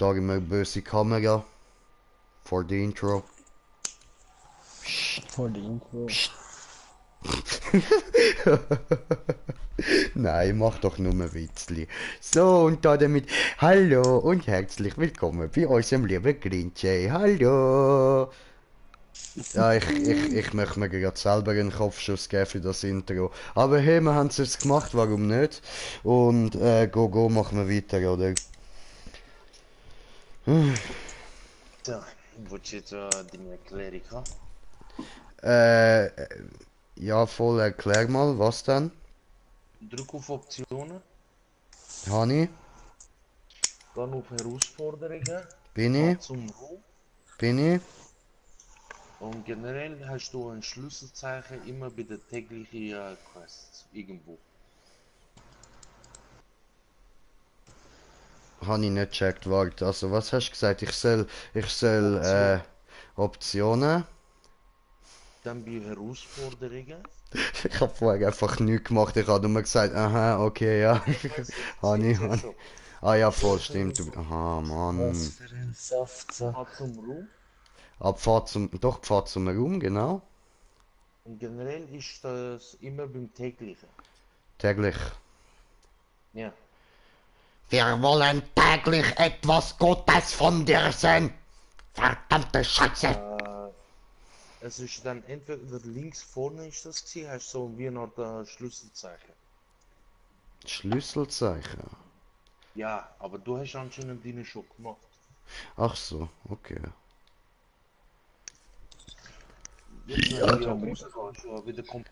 da immer böse Kamera. Vor der Intro. Vor der Intro. Nein, mach doch nur ein Witzli. So, und damit hallo und herzlich willkommen bei unserem lieben Grinche. Hallo! Ja, ich möchte mir gerade selber einen Kopfschuss geben für das Intro. Aber hey, wir haben es jetzt gemacht, warum nicht? Und go, machen wir weiter, oder? So, willst du jetzt deine Erklärung haben? Äh, ja, voll, erklär mal, was denn? Drück auf Optionen, Hani? dann auf Herausforderungen, Bin fahr ich? zum Raum Bin ich? und generell hast du ein Schlüsselzeichen immer bei den täglichen Quests irgendwo. Habe ich nicht gecheckt, warte. Also, was hast du gesagt? Ich soll, Option. Optionen? Dann bei Herausforderungen. Ich habe vorher einfach nichts gemacht. Ich habe nur gesagt, aha, okay, ja. Ich weiß, das Habe siehst ich, du ja habe ich. schon. Ah ja, voll, Durch stimmt. Aha, Was Mann. für ein Saftsack. fahr zum Raum Pfad zum Raum, genau. und generell ist das immer beim täglichen. Täglich. Ja. Wir wollen täglich etwas Gutes von dir sehen. Verdammte Scheiße. Es ist dann entweder links vorne ist das gewesen, hast so wie noch das Schlüsselzeichen. Schlüsselzeichen. Ja, aber du hast anscheinend deine schon gemacht. Ach so, okay. Jetzt, wenn du hier rausgehst, wieder kommt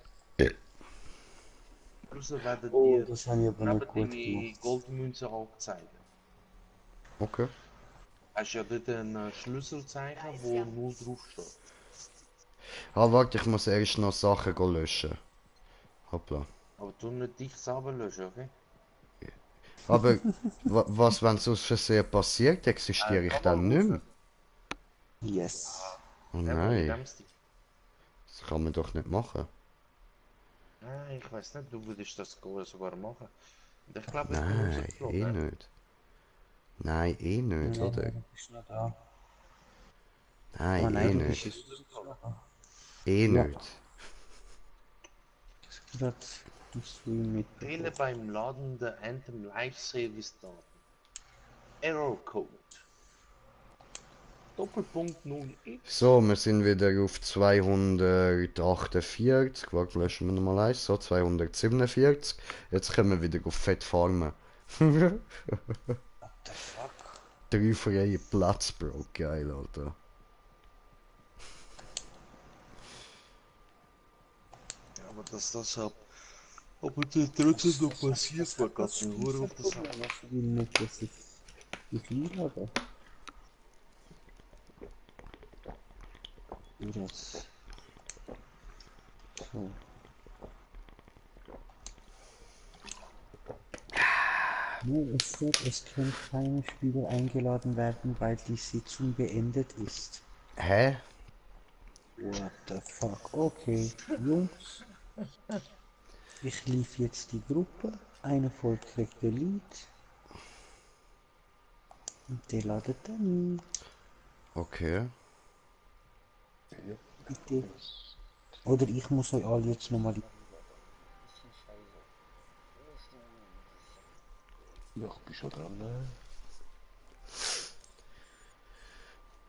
raus, werden Oh, dir das habe ich aber nicht neben gut deine gemacht. Goldmünze angezeigt. Okay. Hast ja dort ein Schlüsselzeichen, wo 0 drauf steht. Ah, warte, ich muss erst noch Sachen löschen. Hoppla. Aber du nicht dich selber löschen, okay? Aber was, wenn es aus Versehen passiert, existiere ich Geh dann mal nicht rauf. mehr? Yes. Oh Eben, in nein, dem Stil. das kann man doch nicht machen. Nein, ich weiß nicht, du würdest das sogar machen. Und ich glaube, ich bin Nein, eh rausgeflogen. nicht. Nein, eh nicht, Nein, oder? du bist noch da. Nein, Oh eh nein, du bist nicht. jetzt da. Eh Ja. nicht. Gerade im Stream mit. Fehle beim Laden der Anthem Live Service Daten. Error Code. Doppelpunkt 0x. So, wir sind wieder auf 248. Warte, löschen wir nochmal eins. So, 247. Jetzt können wir wieder auf Fett farmen. What the fuck? 3 freie Platz, Bro. Geil, Alter. Ja, aber dass das aber das trotzdem noch passiert, man kann Was mir nur auf das will nicht, dass ich viel habe? Das. So. Nur es steht, es können keine Spieler eingeladen werden, weil die Sitzung beendet ist. Hä? What the fuck? Okay, Jungs, ich lief jetzt die Gruppe. Einer folgt kriegt der Lied. Und der ladet dann ein. Okay. Bitte. Oder ich muss euch alle jetzt nochmal. Ja, ich bin schon dran, ne?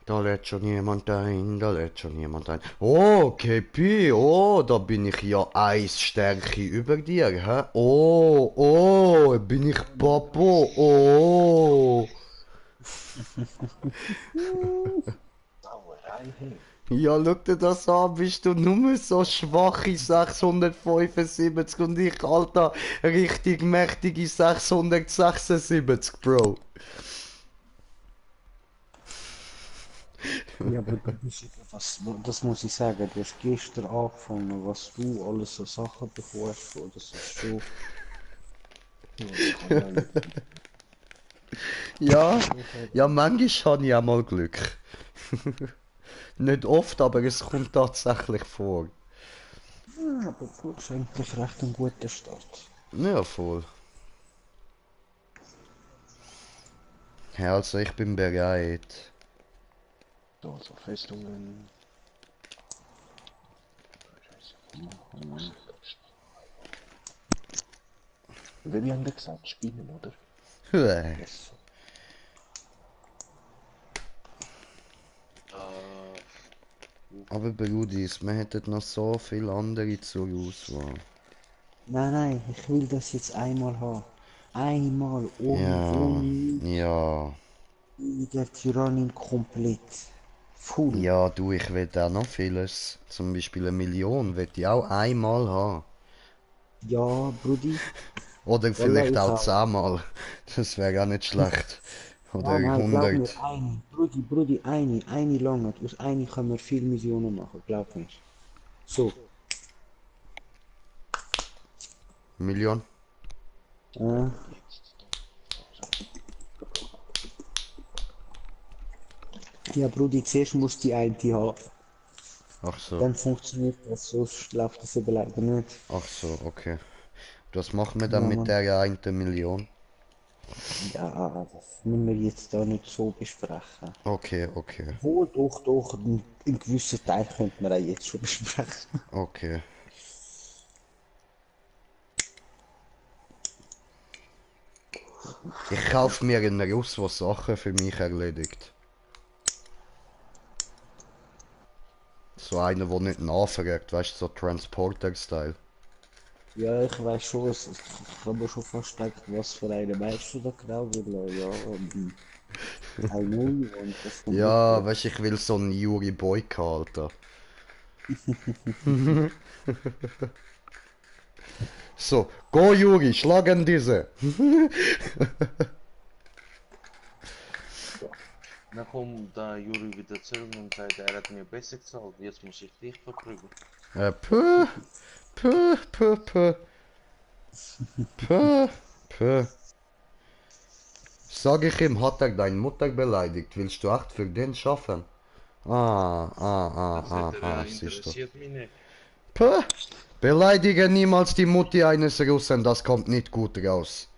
Da lädt schon jemand ein, da lädt schon jemand ein. Oh, KP, oh, da bin ich ja eins Stärke über dir, hä? Oh, bin ich Papo, oh. Sauerei, hey. Ja, schau dir das an, bist du nur so schwache 675 und ich, Alter, richtig mächtige 676, Bro. Ja, aber du bist was, das muss ich sagen, du hast gestern angefangen, was du alles so Sachen bekommst, das ist schon. Ja, das kann man nicht. Ja, ja, manchmal habe ich auch mal Glück. Nicht oft, aber es kommt tatsächlich vor. Ja, aber gut, ist eigentlich recht ein guter Start. Ja, voll. Ja, also ich bin bereit. So, so Festungen. Wie haben wir gesagt? Spinnen, oder? Hüä. Yes. Aber Brudis, wir hätten noch so viele andere zur Auswahl. Nein, ich will das jetzt einmal haben. Einmal Ja, ohne ja, der Tyrannin komplett. Full. ja, du, ich will auch noch vieles. Zum Beispiel 1 Million will ich auch einmal haben. Ja, Brudi. Oder Wallah, vielleicht ich auch auch. 10-mal. Das wäre auch nicht schlecht. Oder Nein, glaub mir, 100. eine. Brudi, eine lange. Aus eine können wir 4 Millionen machen, glaub mir. So. Million? Äh, ja, Brudi, zuerst musst du die eine haben. Ach so, Dann funktioniert das, sonst läuft das eben leider nicht. ach so, okay. Was machen wir dann Ja, mit Mann. der 1 Million? Ja, das müssen wir jetzt da nicht so besprechen. Okay, okay, Obwohl, doch, einen gewissen Teil könnte man auch jetzt schon besprechen. okay. Ich kaufe mir einen Russ, der Sachen für mich erledigt. So einer, der nicht nachfragt, weißt du, so Transporter-Style. Ja, ich weiß schon, ich habe mir schon fast gedacht, was für eine meinst du da genau? Weil, ja, I know you und das kommt nicht Ja, vor. weißt du, ich will so einen Yuri Boyka, Alter. So, go Yuri, schlagen diese! Dann kommt da Juri wieder zurück und sagt, er hat mir besser gezahlt, jetzt muss ich dich verprügeln. Puh, puh, puh, puh, puh, puh. Sag ich ihm, hat er deine Mutter beleidigt? Willst du echt für den schaffen? Siehst du. Interessiert mich nicht. Puh, beleidige niemals die Mutti eines Russen, das kommt nicht gut raus.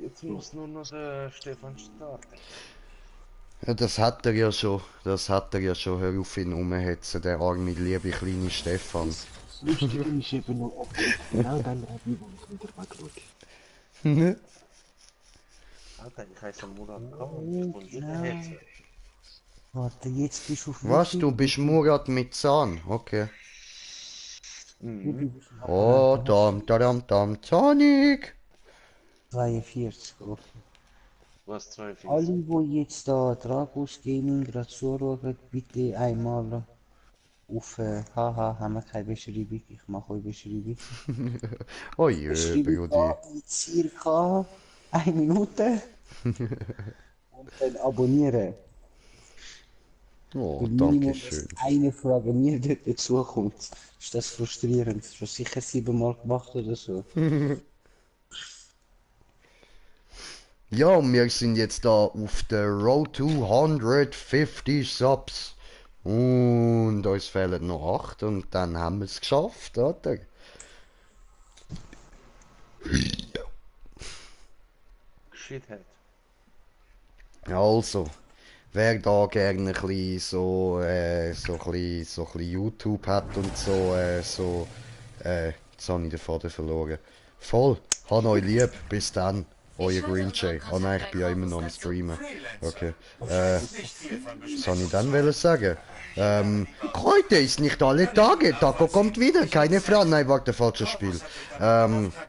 Jetzt muss nur noch Stefan starten. Ja, das hat er ja schon, hör auf ihn rumhetzen, der arme, liebe kleine Stefan. Das Lustige ist eben noch, ob genau dann Review, wo ich wieder mal geschaut. Alter, ich heiße Murat Kamal, ich bin wieder Hetze. Warte, jetzt bist du auf Was, wie du viel? bist Murat mit Zahn? Okay. Wie viel bist du auf Oh, Sonic! 42, okay. Was 42? Alle, die jetzt da Dragos Gaming gerade zuschauen, bitte einmal auf haha, haben wir keine Beschreibung, ich mache euch Beschreibung. Oh je, Beschreibung Brudi. da in circa 1 Minute und dann abonnieren. Oh, Weil danke Minimum, dass schön. eine Frage mir dort dazukommt. Ist das frustrierend? Schon sicher 7-mal gemacht oder so. Ja, wir sind jetzt da auf der Road to 150 Subs. Und uns fehlen noch 8 und dann haben wir es geschafft, oder? Shithead. Also, wer da gerne ein bisschen so ein bisschen YouTube hat und jetzt habe ich den Faden verloren. Voll, hab euch lieb, bis dann. Euer Green Jay. Oh nein, ich bin ja immer noch am Streamen. Okay. Was soll ich dann wollen sagen? Heute ist nicht alle Tage. Taco kommt wieder, keine Frage. Nein, warte, falsches Spiel. Dann,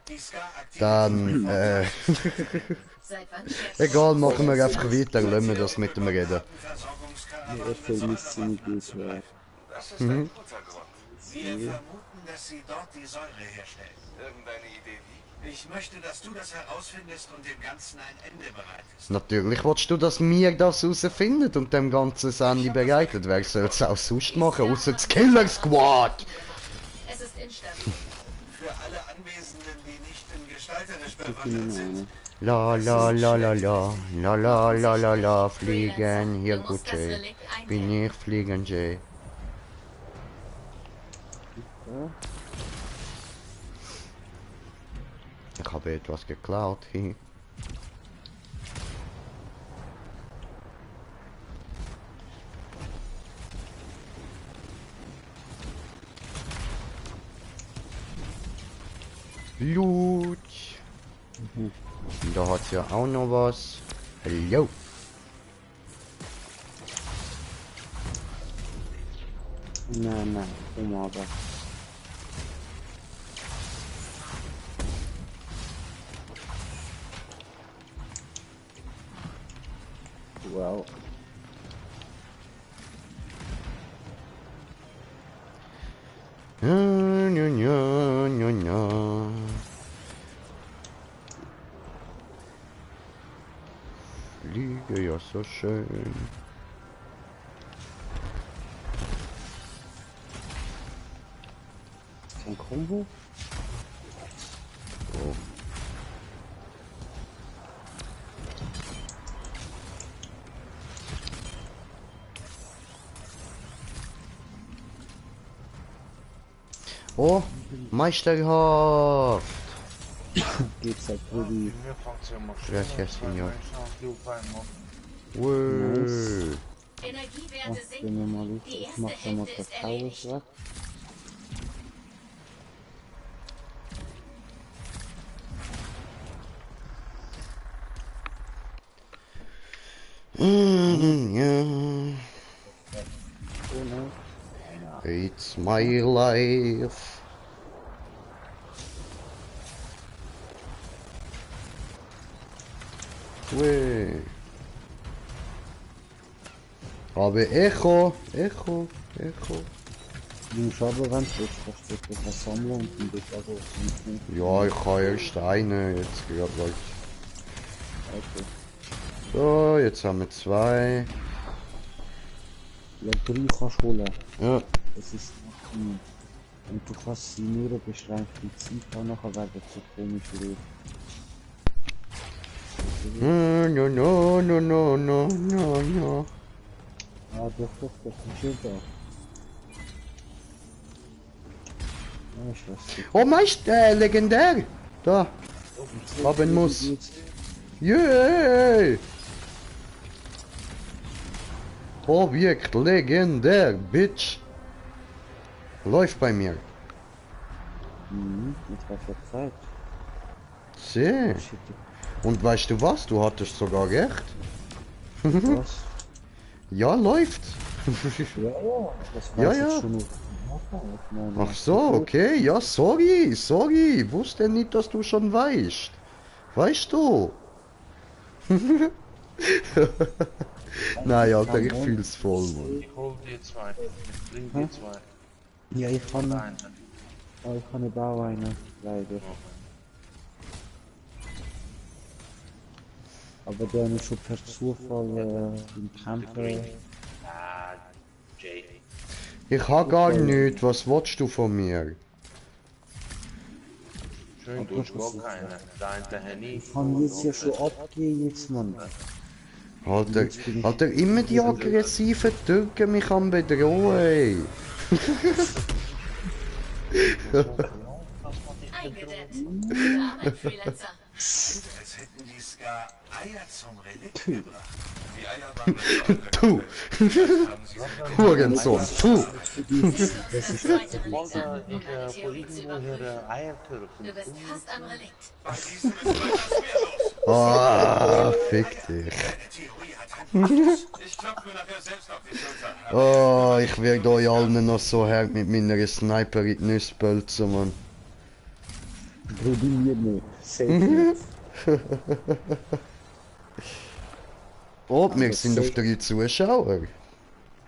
egal, machen wir einfach weiter. Lassen wir das mit dem Reden. Er vermisst ziemlich gut. Das ist ein guter Grund. Wir vermuten, dass sie dort die Säure herstellt. Irgendeine Idee wie? Ich möchte, dass du das herausfindest und dem Ganzen ein Ende bereitest. Natürlich willst du, dass wir das herausfinden und dem ganzen Sandy bereitet. Wer soll es auch sonst machen, außer das Killer Squad? Es ist instabil. Für alle Anwesenden, die nicht in gestalterisch bewandert sind. La la la la la, la la la la la, fliegen, hier Du gut musst das Jay. Relikt Bin einnehmen. ich fliegen Jay. Ich habe etwas geklaut. Loot. Und da hat's ja auch noch was. Hallo. Nein, komm aber. Wow. Ja, ja, ja, ja, ja. Fliege ja so schön. Kein Kombo? Oh. Oh, meisterhaft! Geht's halt Brudi. Mir fängt's ja mal Gracias, señor. Nice. Wow. Energiewerte Ach, wenn wir sinken. mal Die ich erste mach da mal Hälfte ist Kakao erledigt. weg. Ja. Oh ne? It's my life. Ui. Aber Echo. Du Schaberrand, das steht das eine Sammlung und das also Ja, ich habe erst eine, jetzt gerade like. okay. So, jetzt haben wir zwei. Ja, 3 kannst du holen. Ja. Das ist und du kannst sie nur eine beschränkte Zeit haben, nachher werden sie komisch rot. No. Ah, doch, das ist schön da. Ja, ich weiß nicht. Oh, Meister, legendär. Da. Haben muss. Yay! Objekt legendär, Bitch. Läuft bei mir. Jetzt war ja Zeit. Sehr. Shit, Und weißt du was? Du hattest sogar recht. was? Ja, läuft. Ja, das Ja, weiß ja. ich schon. Nein, Ach so, okay. Ja, sorry. Wusste nicht, dass du schon weißt. Weißt du? Nein, Alter, ich fühl's voll, Mann. Ich hol dir zwei. Ich bring dir zwei. Ja, ich kann Nein. nicht auch eine, leider. Aber der ist schon per Zufall im Camper. Ah, Jay. Ich hab gar nichts. Was willst du von mir? Schön, du hast gar keine. Der Henny. Ich kann jetzt ja schon abgehen, jetzt, Mann. Alter, immer die aggressiven Türken mich am bedrohen, ey. Eingedämmt. Gute Arbeit, Freelancer. Als hätten die Ska Eier zum Relikt gebracht. Die Eier waren Tu, Hurensohn, tu. Das ist zweite Wollte Relikt, um ich deine vor Theorie zu irgendwo überprüfen. hier Eierkirchen. Du bist fast am Relikt. bei diesem ist etwas wehrlos. Ah, fick dich. Deine Theorie hat Hand. Ich klopfe mir nachher selbst auf die Schulter. Oh, ich werde euch allen noch so hart mit meiner Sniper in die Nüsse pölzen, Mann. Brudi mir nicht. Safe nicht. Oh, wir sind auf 3 Zuschauer.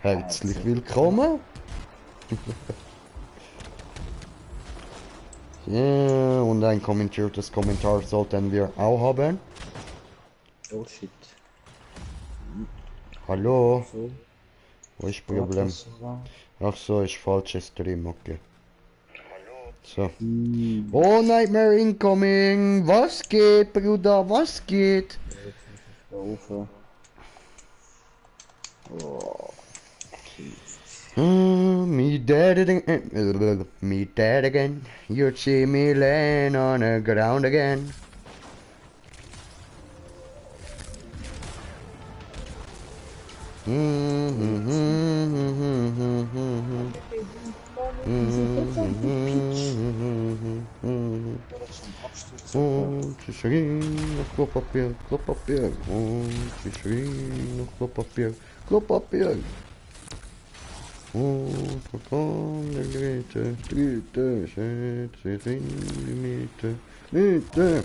Herzlich willkommen. Ja, und ein kommentiertes Kommentar sollten wir auch haben. Oh shit. Hallo, So. wo ist Problem? Ach so, ist falsches Stream, okay. So. Oh, Nightmare incoming! Was geht, Bruder? Was geht? Ofen. Oh. Me dead again, me dead again. You'd see me laying on the ground again. Und sie schrien nach Klopapier, Klopapier. Und sie schrien nach Klopapier, Klopapier. Und wo kommt der Grete, Grete, setzt sich in die Mitte, Mitte.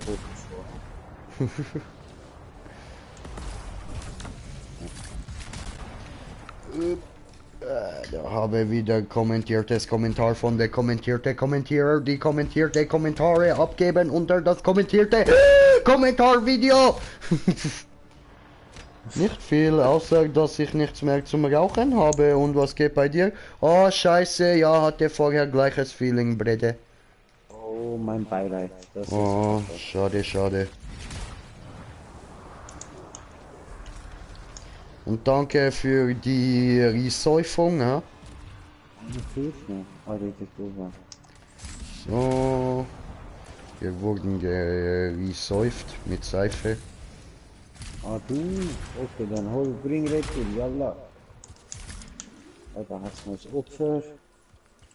Da habe ich wieder kommentiertes Kommentar von der kommentierte Kommentierer, die kommentierte Kommentare abgeben unter das kommentierte Kommentarvideo. Nicht viel, außer dass ich nichts mehr zum Rauchen habe. Und was geht bei dir? Oh, scheiße, ja, hatte vorher gleiches Feeling, Brede. Oh, mein Beileid. Das Oh, ist schade, schade. Und danke für die Resäufung, ja? fehlt noch. Ah, das ist super. So. Wir wurden gesäuft mit Seife. Ah, du? Okay, dann bring Red Bull, yalla. Ah, da hast du das Opfer.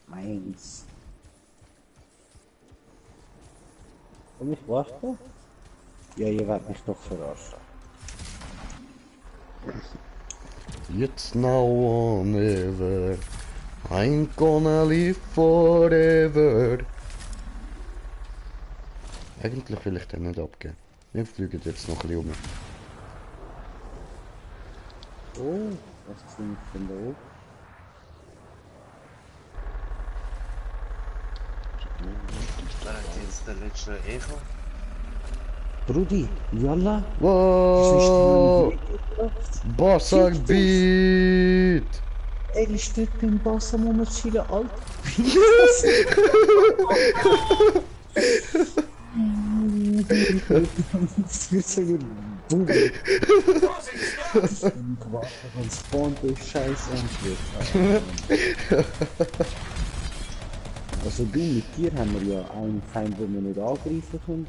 Meins. Und ich warte? Ja, ihr werdet mich doch verarschen. It's now or never. I'm gonna live forever. Eigentlich will ich den nicht abgeben. Wir fliegen jetzt noch ein bisschen um. Oh, was klingt von da oben? War das jetzt der letzte Echo? Brudi, yalla. Wow! Bossa Beat! Ey, ich steht beim Boss am Moment chillen, Alter. Das wird so gut. Boom. Dann spawnt der Scheiß endlich. Also du, mit dir haben wir ja einen Feind, wo wir nicht angreifen können.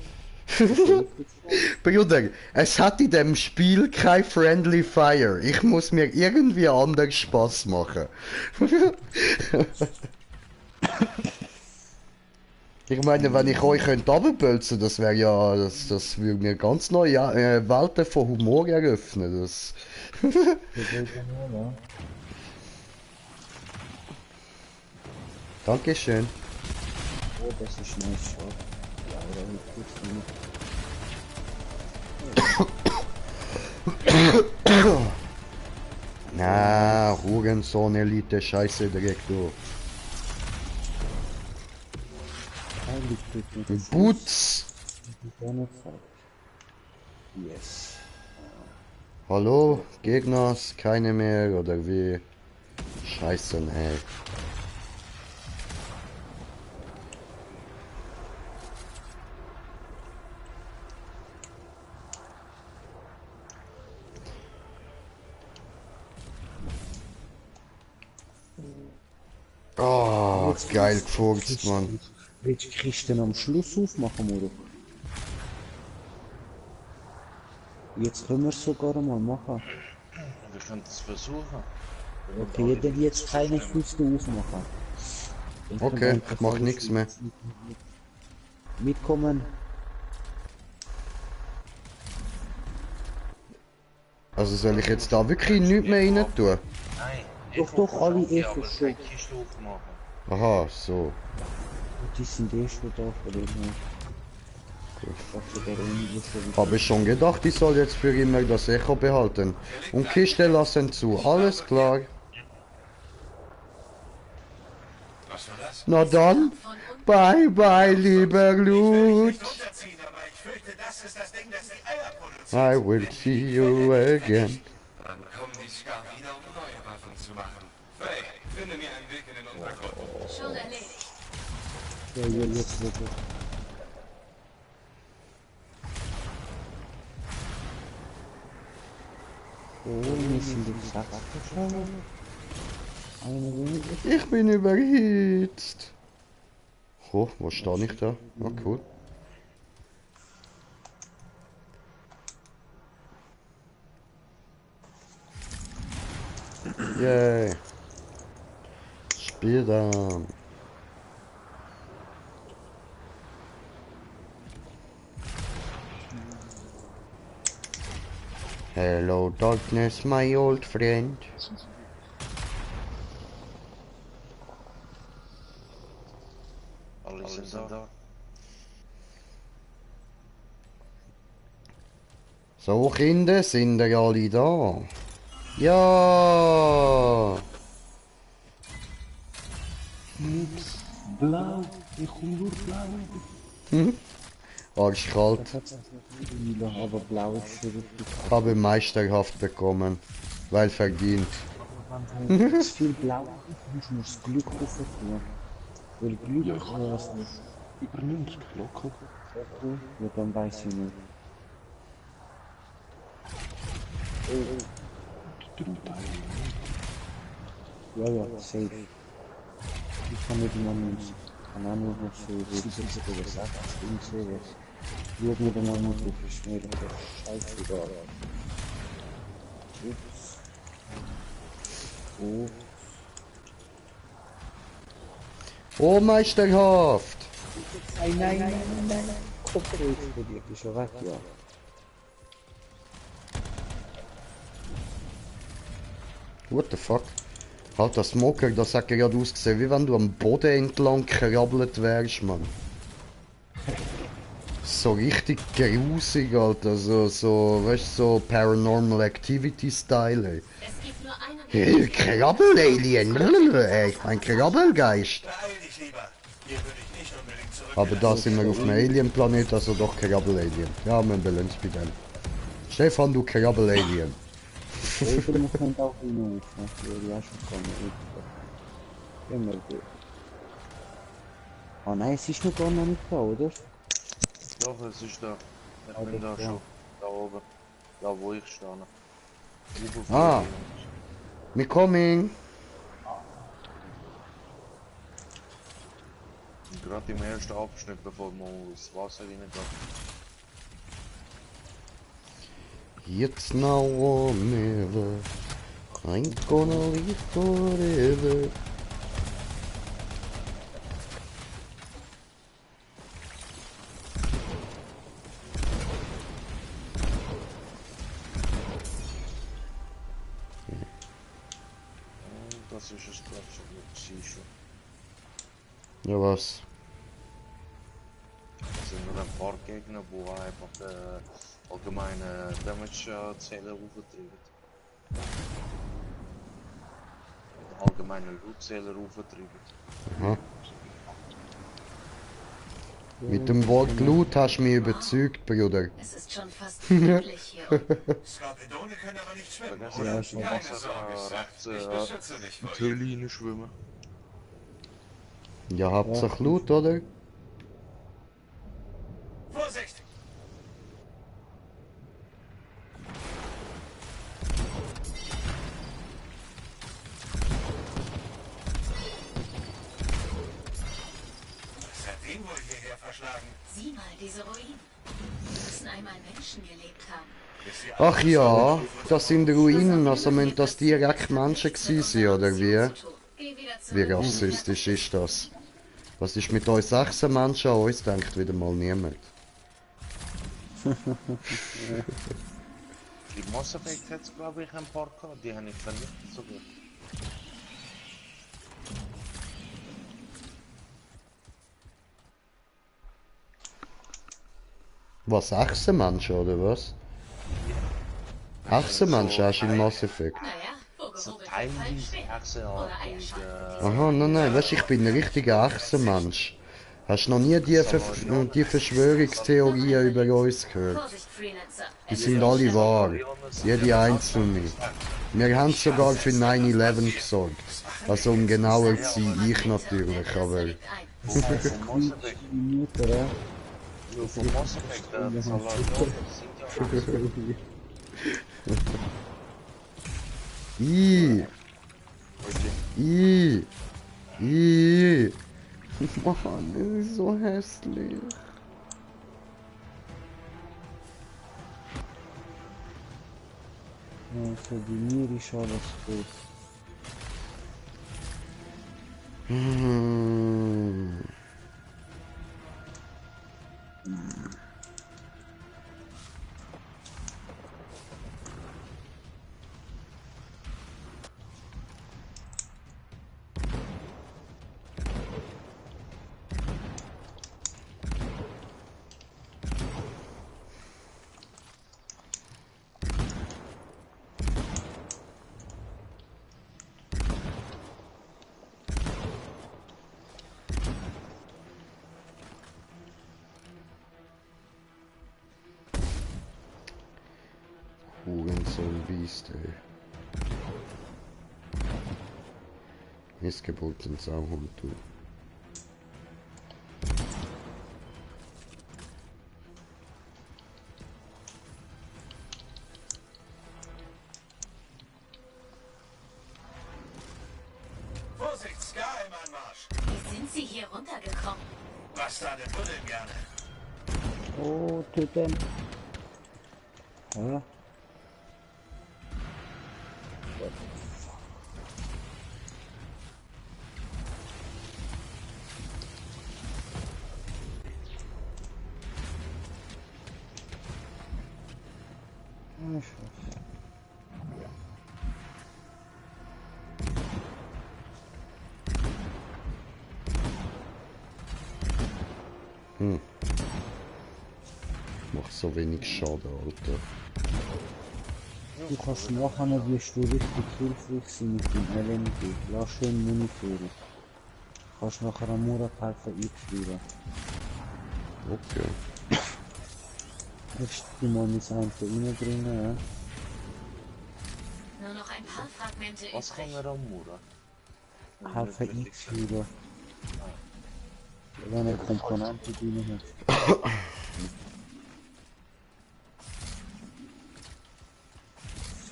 Bruder, es hat in dem Spiel kein Friendly Fire. Ich muss mir irgendwie anders Spaß machen. Ich meine, wenn ich euch könnte runterbölzen, das wäre ja, das würde mir ganz neue Welten von Humor eröffnen. Das. Dankeschön. Oh, das ist nice, Shot. Ja, oder nicht gut für mich. Na, Hurensohn Elite, Scheiße direkt durch. Eigentlich tut mir das Boots! gerne Zeit. Yes. Hallo, Gegners, keine mehr oder wie? Scheiße, ey. Oh, geil gefurzt, Mann. Willst du Kisten am Schluss aufmachen, Moro? Jetzt können wir es sogar mal machen. Wir können es versuchen. Okay, dann jetzt keine Kisten aufmachen. Ich kann Okay, einfach ich mach alles nichts mehr. Mitkommen. Also soll ich jetzt da wirklich nichts mehr rein tun? Nein. Doch, alle okay, Echo aber schon. keine Kiste aufmachen. Aha, so. Die sind eh schon da, von dem her. Habe ich schon gedacht, ich soll jetzt für immer das Echo behalten. Und Kiste lassen zu, alles klar. Was war das? Na dann, bye bye, lieber Loot. Runterziehen, aber ich fürchte, das ist das Ding, das die Eier produziert. I will see you again. Dann kommen die Scar wieder, um neue Waffen zu machen. Faye, finde mir einen Weg in den Untergrund. Schon erledigt. Ja, jetzt wird es. Oh, wir sind im Sack geschaut. Eine weniger. Ich bin überhitzt. Oh, wo stehe ich da? Oh, cool. Yay. Spiel dann. Hello darkness, my old friend. Alle sind da. So, Kinder, sind ihr alle da? Ja! Nix. Blau. Ich komm nur blau. Arschkalt. Das hat's nicht wieder, aber blau ist schon richtig. Habe meisterhaft bekommen. Weil verdient. Wenn es viel blau ist, muss das Glück hoffen. Weil Glück Ja, ich kann was nicht. Über 90 locker. Ja, dann weiß ich nicht. Die 3 Teile. Ja, ja, safe. Ich kann nicht mal nicht. Kann auch nur noch so 70 oder 60 und sowas. Schau mir den mal nicht auf die Schnee, das ist scheißegal. Ups. Oh, Oh, meisterhaft! nein. Kopf explodiert, ist ja weg, ja. What the fuck? Halt, der Smoker, das hat gerade ausgesehen, wie wenn du am Boden entlang krabbelt wärst, Mann. So richtig grusig, Alter. So, weißt du, so Paranormal Activity Style, ey. Es gibt nur einen Hey, Krabbel-Alien! Ich mein Krabbelgeist! Beeil dich lieber. Hier würde ich nicht unbedingt zurück. Aber da sind wir auf einem Alien-Planet, also doch Krabbel-Alien. Ja, wir Balance bei dem. Stefan, du Krabbel-Alien. Oder man könnte auch hinauf, das würde ich auch schon kommen. Immer gut. Ah nein, es ist noch gar nicht da, oder? Doch, es ist da. Ich Ah, bin da das ja. schon. Da oben. Da wo ich stehe. Ah. Me coming! Gerade im ersten Abschnitt, bevor man ins Wasser reingeht. It's now or never. I'm gonna live forever. Das ist es, glaube ich, siehst du. Ja, was? Es sind nur ein paar Gegner, die einfach allgemeine Damage-Zähler aufgetrieben. Allgemeine Loot-Zähler aufgetrieben. Aha. Mit dem Wort Glut hast du mich überzeugt, Bruder. Es ist schon fast friedlich hier unten. Skorpione können aber nicht schwimmen, Vergessen, oder? dass im Keine Wasser Sorge, Sir. rechts Ich beschütze dich in vor die Höhle reinschwimmen. Ja, Hauptsache Glut, oder? Vorsicht! Was hat den wohl hierher verschlagen? Sieh mal, diese Ruinen. Hier müssen einmal Menschen gelebt haben. Ist sie Ach ja, das sind Ruinen, also müssen das direkt Menschen gewesen sein, oder wie? Geh wieder Wie zurück. rassistisch ist das? Was ist mit euch 6 Menschen? An uns denkt wieder mal niemand. Die Mass Effect hat es, glaube ich, ein paar gehabt. Die habe ich vernichtet sogar. Was, 6 Menschen, oder was? 8 Menschen hast du in Mass Effect? Naja, So vorgehobelt fallen teilweise schwer. Achsenartig. Aha, nein, weißt du, ich bin ein richtiger Echsenmensch. Hast du noch nie die Verschwörungstheorien über uns gehört? Vorsicht, Freelancer. Die sind alle wahr. Jede einzelne. Wir haben sogar für 9/11 gesorgt. Also um genauer zu sein, ich natürlich, aber... Vom Mass Effect. Minuten, ja. Ja, vom Mass Effect, das sind ja I, I. I. Mann, das ist so hässlich. Also bei mir ist alles gut. Hm. Hurensohn-Biest, ey. Missgeburt und Sauhund, du. Vorsicht, Ska im Anmarsch. Wie sind Sie hier runtergekommen? Bastarde buddeln gerne. Oh, töten. Hä? Ah, Scheiße. Macht so wenig Schaden, Alter. Du kannst nachher, wirst du richtig hilfreich sein mit dem LMG. Lass schön Muni führen. Kannst nachher am Murat helfen einfrieren. Okay. Jetzt tu mal mein eine reinbringen, ja. Nur noch ein paar Fragmente Was kann übrig. er am Mura? Helfen einfrieren. Wenn eine Komponente drin hat.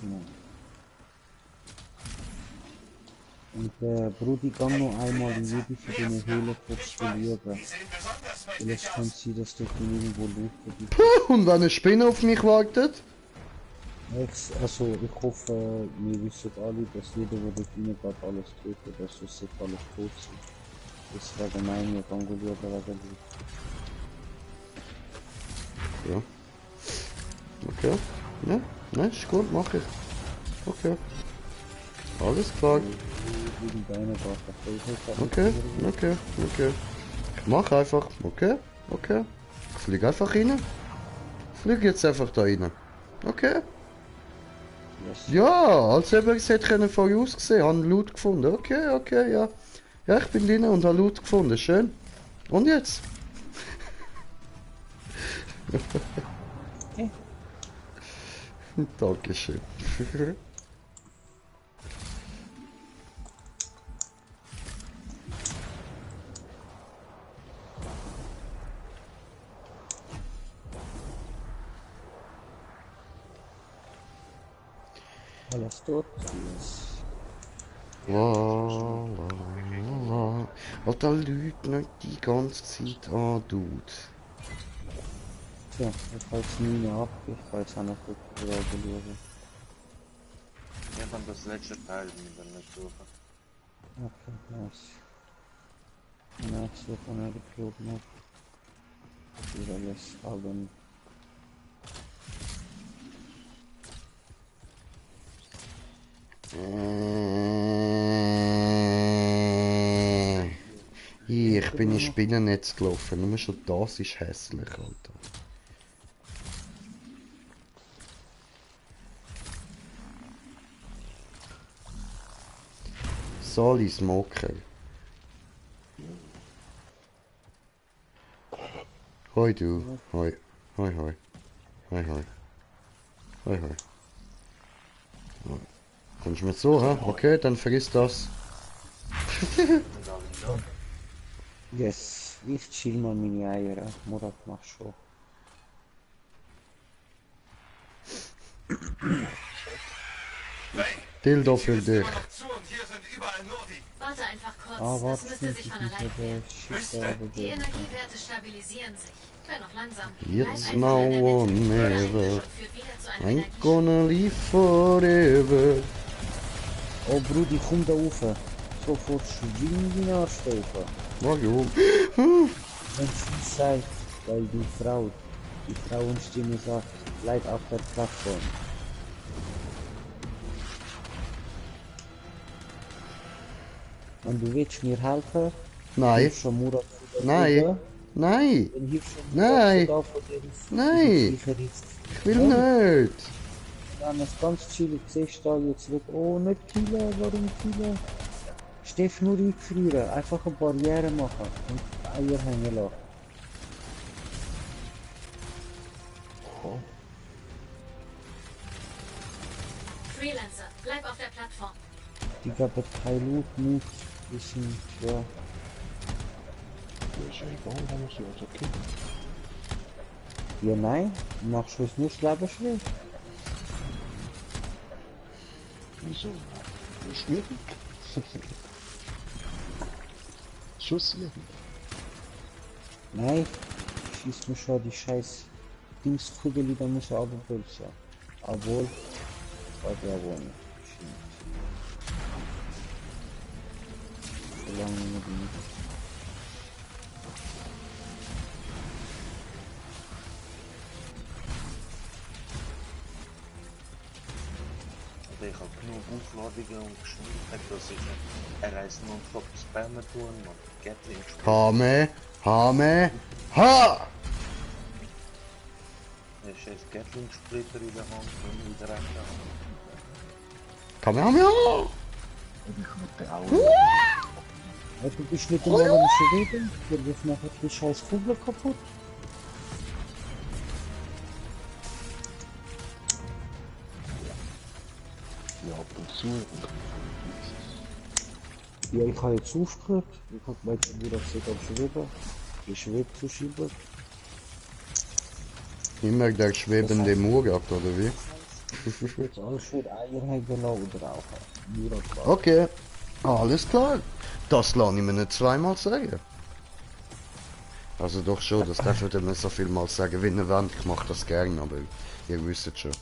So. Und Brudi kann noch einmal in jede von diesen Höhlen postulieren. Die sehen besonders Vielleicht mächtig kann aus. sie das doch irgendwo looten. Und wenn eine Spinne auf mich wartet? Also ich hoffe, wir wissen alle, dass jeder, der dort reingeht, alles tötet, dass es nicht alles tot sind. Deswegen meine ich, dann gut wegen Ja. Okay. Ja, ne, ist gut, mach ich. Okay. Alles klar. irgendeiner geht. Okay, okay, okay. Ich mach einfach. Okay, okay. Ich flieg einfach rein. Ich flieg jetzt einfach da rein. Okay. Yes. Ja, als ob ich es hätte können vorher ausgesehen, habe Loot gefunden. Okay, okay, ja. Ja, ich bin drin und habe Loot gefunden. Schön. Und jetzt? Dankeschön. Alles tot? Yes. Wow, wow, wow. Alter, Leute nicht die ganze Zeit an, Dude. Tja, ich halte es nie ab, ich kann jetzt auch noch gut evaluieren. Ich habe das letzte Teil mit der Natur. Okay, nice. Nice, so von der Club noch. Wieder alles haben. Ich bin in Spinnennetz gelaufen, nur schon das ist hässlich, Alter. Sali Smoker. Hoi du, hoi, hoi hoi, hoi hoi, hoi hoi. Kommst du mit so, hä? Okay, dann vergiss das. Yes, ich chill mal meine Eier, Murat mach schon. Hey, Dildo die Tür für ist dich. immer noch zu und hier sind überall Noti. Warte einfach kurz. Ah, Das warte, müsste sich von allein klären. Die der Energiewerte stabilisieren sich. Wenn noch langsam. It's Bleib now einfach in der or Mitte. never. Und führt wieder zu einem Ain't Energieschub. gonna live forever. Oh Brudi, komm da rauf. Sofort schwing die Arsch rauf. Warum? Wenn sie sagt, weil die Frauenstimme sagt, bleib auf der Plattform. Und du willst mir helfen? Nein, Hilf schon Murat von der nein, Rübe. nein, Dann hilf schon Nein. Murat von der Rübe. Nein. ich will nicht. Dann ist ganz chillig, siehst du da jetzt zurück. Oh, nicht killen, warum killen? Steff nur einfrieren, einfach eine Barriere machen und Eier hängen lassen. Freelancer, bleib auf der Plattform. Die gab kein Loot, Mut, bisschen schwer. Ja, ist ja egal, wenn wir sie also killen. Ja, nein, machst du es nur das Leben schwer. Wieso? Schwierig. Schussleben. Nein, schießt mir schon die scheiß Dingskugel, da muss er aber böse. Obwohl, war der wohl nicht. Solange wir die Ich habe genug Aufladungen und Geschwindigkeit, dass ich RS nonstop spammen tun und Gatling Hame, Hame, ha! Ich scheiß Gatling Splitter in der Hand und in der rechten Hand. Kamehameha! Und ich würde auch... Ja, du bist nicht einmal am Schweden, der wirft nachher die scheiß Kugel kaputt. Ja, ab und zu. Ja, ich habe jetzt aufgehört. Ich habe gemeint, du hast gesagt, am Schweden. Ich schwebe zu schieben. Immer der schwebende Murat, oder wie? Jetzt alles für Eier hängen lassen oder auch Murat. Okay, alles klar. Das lasse ich mir nicht zweimal sagen. Also doch schon, das darf ich mir so viel mal sagen, wie ihr wollt. Ich mache das gerne, aber ihr wisst schon.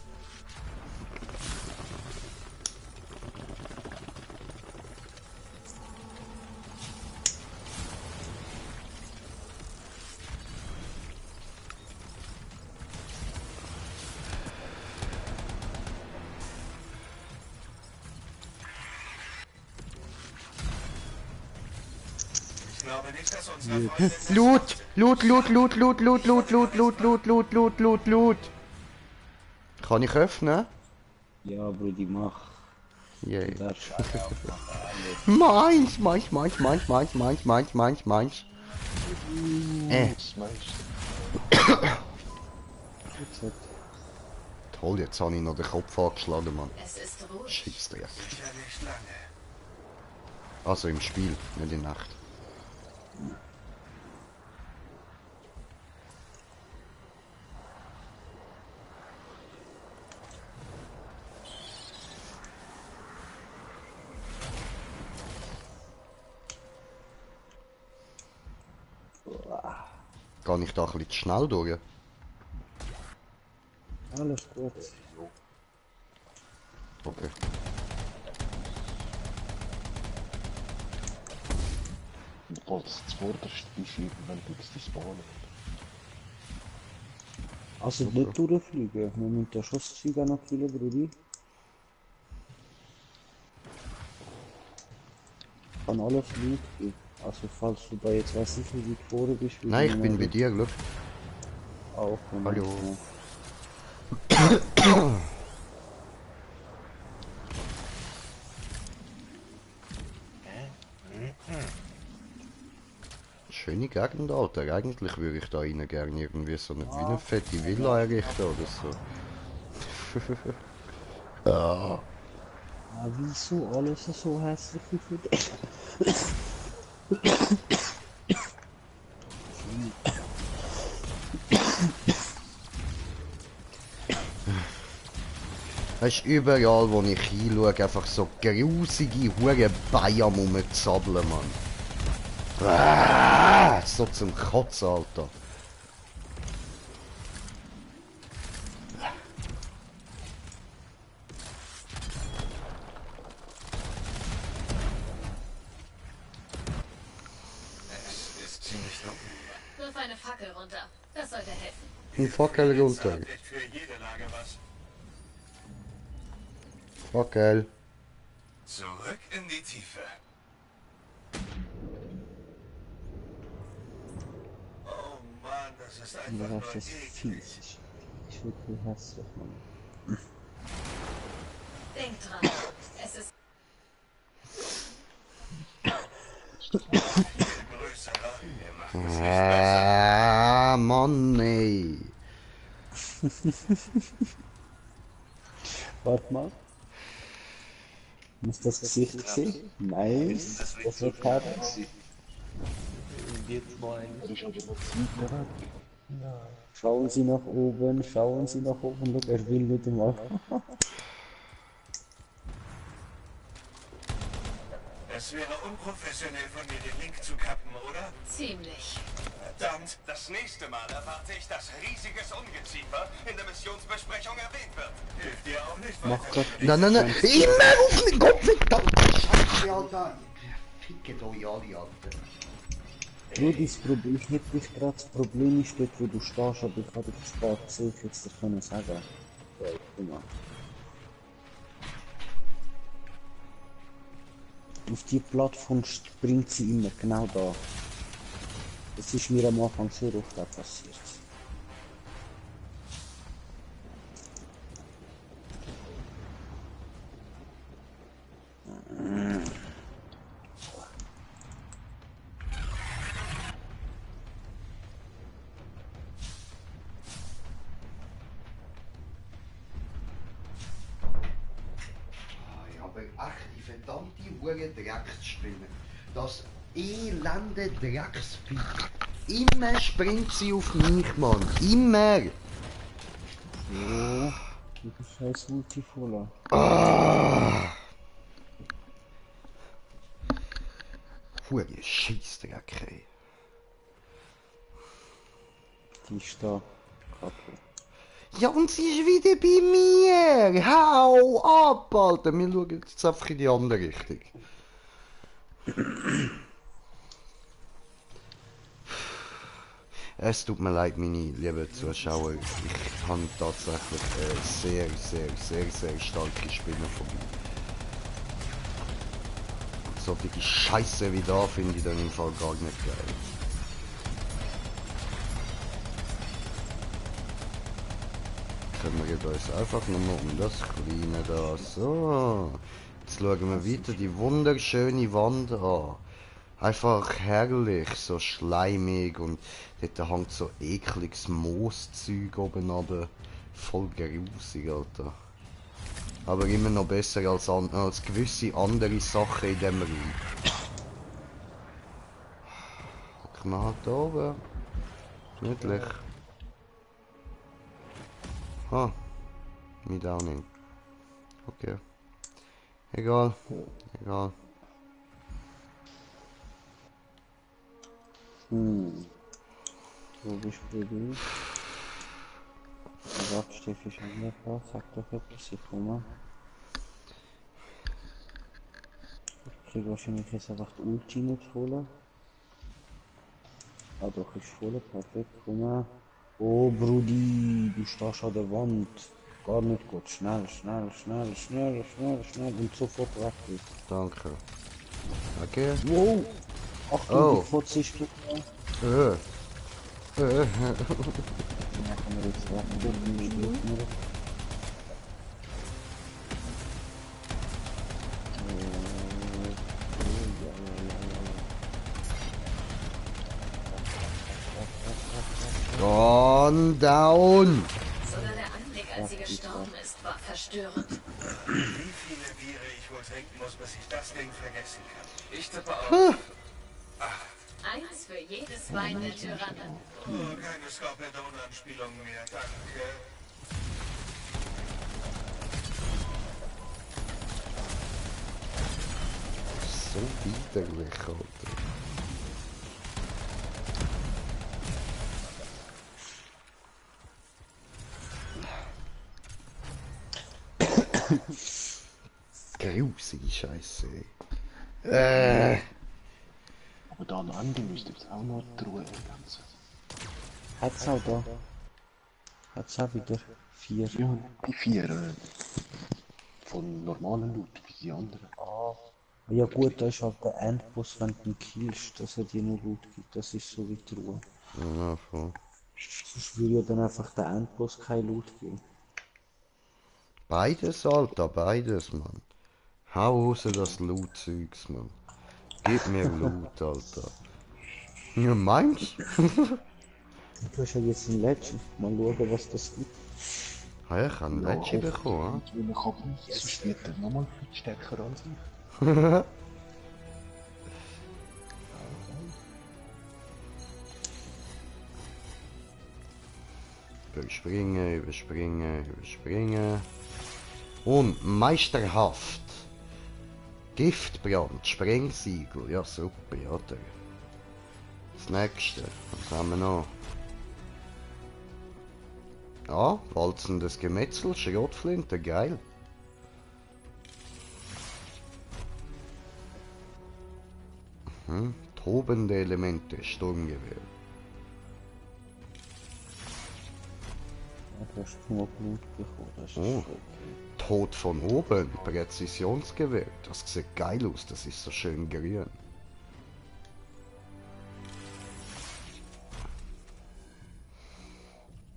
Ich glaube nicht, dass unsere Freundin... Loot! Loot, Loot, Loot, Loot, Loot, Loot, Loot, Loot, Loot, Loot, Loot, Loot, Loot. Kann ich öffnen? Ja, Brudi, mach. Yay. Das Meins, meins, meins, meins, meins, meins, meins, meins, meins. Das meinst jetzt Toll, jetzt habe ich noch den Kopf angeschlagen, Mann. Es ist ruhig. Scheißdreck. Sicher nicht lange. Also im Spiel, nicht in Nacht. Kann ich da ein bisschen zu schnell durch? alles gut. Okay. du? Falls zuvorderst einschieben, wenn du jetzt die spawnen. Also nicht durchfliegen, wir müssen den Schusszüge noch killen, Brudi. Kann alles Loot geben. Also falls du da jetzt weiß nicht, wie weit vorne bist. wie Nein, du ich bin noch- bei dir, glaub. Auch wenn Hallo. Schöne Gegend, Alter. Eigentlich würde ich da rein gerne irgendwie so eine, wie eine fette Villa einrichten oder so. Ja. Ah, wieso alles so hässlich wie für dich? Es ist überall, wo ich hinschaue, einfach so grusige Huren Bayern rumzappeln, Mann. So zum Kotzen, Alter. Es ist ziemlich dunkel. Wirf eine Fackel runter. Das sollte helfen. Ein Fackel runter. Nicht für jede Lage was. Fackel. Zurück in die Tiefe. Oh Mann, das ist Ja, einfach nur das ist eklig. fies. Ich wirklich hässlich, Mann. Denk dran. Es ist Größerer. Wir machen es nicht besser. Mann, ey. Warte mal. Muss das Gesicht sehen? Nice. Das wird hart. Jetzt mal ein. Das ist ja Genozid, oder? Schauen Sie nach oben, schauen Sie nach oben. Look, er will nicht mal. Es wäre unprofessionell von mir, den Link zu kappen, oder? ziemlich. Verdammt, das nächste Mal erwarte ich, dass riesiges Ungeziefer in der Missionsbesprechung erwähnt wird. Hilft dir auch nicht Mach weiter. grad Nein. Immer auf den Kopf, verdammte Scheiße, Alter. Fickt euch alle, Alter. Nur das Problem, ich hätte dich gerade, das Problem ist dort, wo du stehst, aber ich habe dich gespart, soll ich jetzt dir können sagen. Ja, guck mal. Auf die Plattform springt sie immer genau da. Das ist mir am Anfang so oft auch passiert. Aber ach, die verdammte Hure Drecksspinne. Das elende Drecksvieh. Immer springt sie auf mich, Mann. Immer. So, die scheiß Multifola. Hure Scheissdreck, ey. Die ist da. Kaputt. Ja, und sie ist wieder bei mir. Hau ab, Alter. Wir schauen jetzt einfach in die andere Richtung. Es tut mir leid, meine lieben Zuschauer. Ich habe tatsächlich sehr starke Spinnen von mir. So die Scheiße wie da finde ich dann im Fall gar nicht geil. Kümmern wir uns einfach nur um das Kleine da. So. Jetzt schauen wir weiter die wunderschöne Wand an. Einfach herrlich, so schleimig und dort hängt so ekliges Mooszeug oben runter. Voll grusig, Alter. Aber immer noch besser als gewisse andere Sachen in dem Raum. Guck mal halt da oben. Gemütlich. Ah, mit Downing. Okay. Egal. Egal. Wo bist du? Warte, Steffi ist an mir da. Sag doch etwas, ich komme. Ich krieg wahrscheinlich jetzt einfach die Ulti nicht voll. Ah doch, ist voll, perfekt, komm mal. Oh Brudi, du stehst an der Wand. Gar nicht gut, schnell und sofort weg. Danke. Okay. Wow! Achtung, Oh. die Fotze ist gut. Machen wir jetzt weg. Gone down! Sogar der Anblick, als sie gestorben ist, war verstörend. Wie viele Biere ich wohl trinken muss, bis ich das Ding vergessen kann. Ich tippe auf. Eins für jedes Bein der Tyrannen. Oh, keine Skorpion-Anspielung mehr, danke. so widerlich, Alter. Grusige Scheiße. Aber da am Ende müsste jetzt auch noch die Ruhe ergänzen. Hat's auch da. Hat's auch wieder 4. Ja, die 4 von normalen Loot, wie die anderen. Ja gut, da ist halt der Endboss, wenn du ihn killst, dass er dir nur Loot gibt, das ist so wie die Ruhe. Ja, voll. Sonst würde ja dann einfach der Endboss kein Loot geben. Beides, Alter, beides, Mann. Hau raus das Loot-Zeugs, Mann. Gib mir Loot, Alter. Ja, meinst du? Du hast ja jetzt ein Legend, mal schauen, was das gibt. Ah, ja, ich habe ein Legend bekommen, Weil ich habe sonst wird er nochmal viel stärker als ich. ja? Überspringen, überspringen, überspringen. Und meisterhaft. Giftbrand, Sprengsiegel. Ja, super, oder? Das nächste. Was haben wir noch? Ah, walzendes Gemetzel, Schrotflinte, geil. Tobende Elemente, Sturmgewehr. Ja, du hast genug Loot bekommen, das ist Oh. okay. Tod von oben, Präzisionsgewehr. Das sieht geil aus, das ist so schön grün.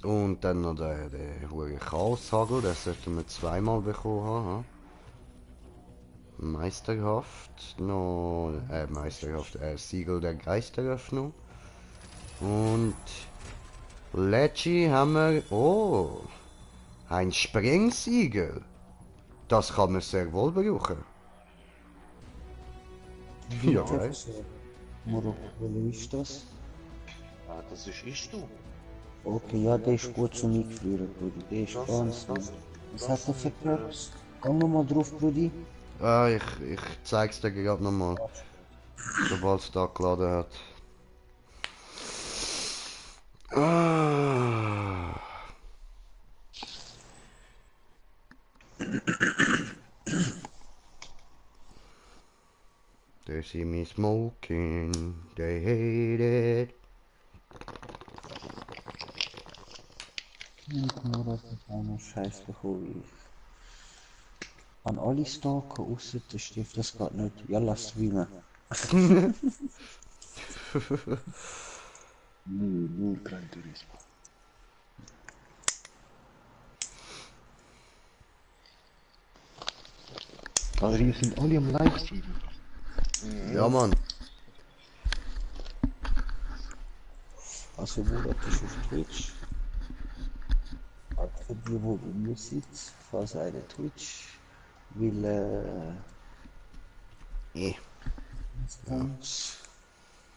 Und dann noch der hohe Chaoshagel, den sollten wir zweimal bekommen haben. Meisterhaft, noch, meisterhaft, Siegel der Geisteröffnung. Und Leggy haben wir, oh, ein Sprengsiegel. Das kann man sehr wohl brauchen. Ja, geil. Moro, welcher ist das? Ah, das ist ich, du. Okay, ja, der ist gut zum Einfrieren, Brudi. Der ist ganz nett. Was hat er für Perks? Komm nochmal drauf, Brudi. Ich zeig's dir gerade nochmal, sobald es da geladen hat. Ah. They see me smoking, they hate it. Und Moro hat auch noch Scheiß bekommen wie ich. An alle stalken, ausser der Stift, das geht nicht. Ja, lass streamen. Null Gran Turismo. Also ihr sind alle am Livestream. Ja, Mann. Also Murat ist auf Twitch. Für die, wo bei mir sitzt, falls einer Twitch will, Instanz,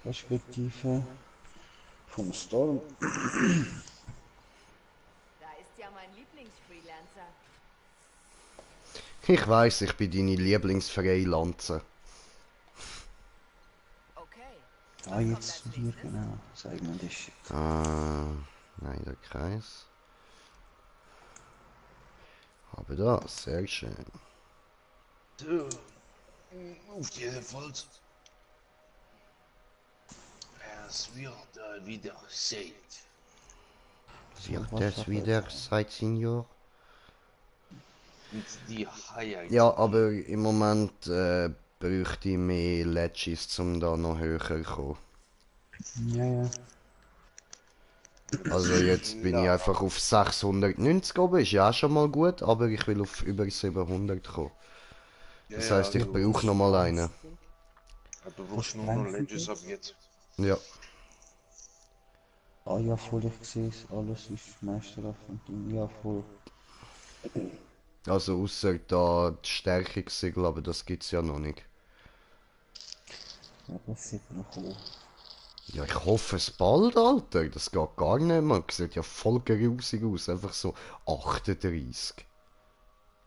Perspektive vom Storm. Da ist ja mein Lieblingsfreelancer. Ich weiß, ich bin deine Lieblingsfreilanze. Okay. Da jetzt zu dir, genau, sag mir das Shit. Nein, der Kreis. Aber das, sehr schön. So. Auf jeden Fall. Es wird wieder Zeit. Wird es wieder seit Senior? Mit die Haie. Ja, aber im Moment bräuchte ich mehr Legis, um da noch höher zu kommen. Ja, ja. Also jetzt bin ich einfach auf 690 oben, ist ja auch schon mal gut, aber ich will auf über 700 kommen. Das heisst, ich brauche noch mal einen. Du brauchst nur noch Legends ab jetzt. Ja. Ah ja, voll, ich sehe es, alles ist meisterhaft und Ding, ja voll. Also außer da die Stärkungssiegel, aber das gibt's ja noch nicht. Ja, das sieht noch hoch. Ja, ich hoffe es bald, Alter. Das geht gar nicht mehr. Das sieht ja voll grusig aus. Einfach so 38.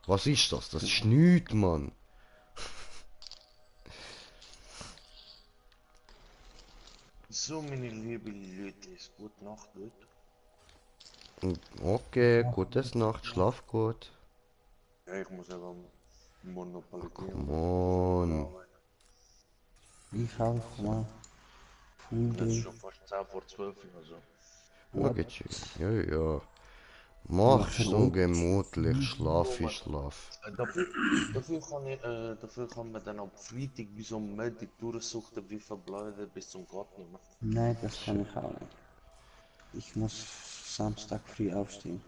Was ist das? Das ist nichts, Mann. So, meine liebe Leute, gute Nacht, Leute. Okay, gutes Nacht, schlaf gut. Ja, ich muss aber Monopolisieren. Come on. Ich auch, mal. Full Das ist Day. schon fast 10 vor 12, also. Ja, What? geht schon. Ja, ja. Nachher Mach's so auch. gemütlich, schlaf, schlaf. Dafür kann man dann am Freitag bis am Montag durchsuchen, wie verbleiben bis zum Gott nicht mehr. Nein, das kann ich auch nicht. Ich muss Samstag früh aufstehen.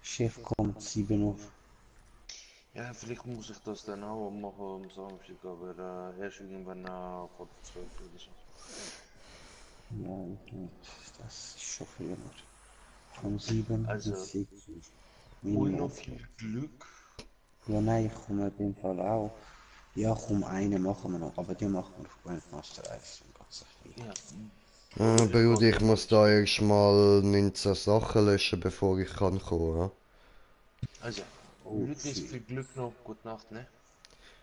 Chef kommt 7 Uhr. Ja, vielleicht muss ich das dann auch machen am Samstag, aber erst irgendwann nach vor 12 oder so. Ja, das ist schon früher. Von 7 Also, bis 6 Uhr. wohl Minimum. noch viel Glück. Ja, nein, ich komme in dem Fall auch. Ja, komm, eine machen wir noch, aber die machen wir auf Grandmaster 1 und ganz viel. Ja, Bruder, ich muss da erst mal 19 Sachen löschen, bevor ich kann kommen. Ja? also, Oh, möglichst shit. viel Glück noch, gute Nacht, ne?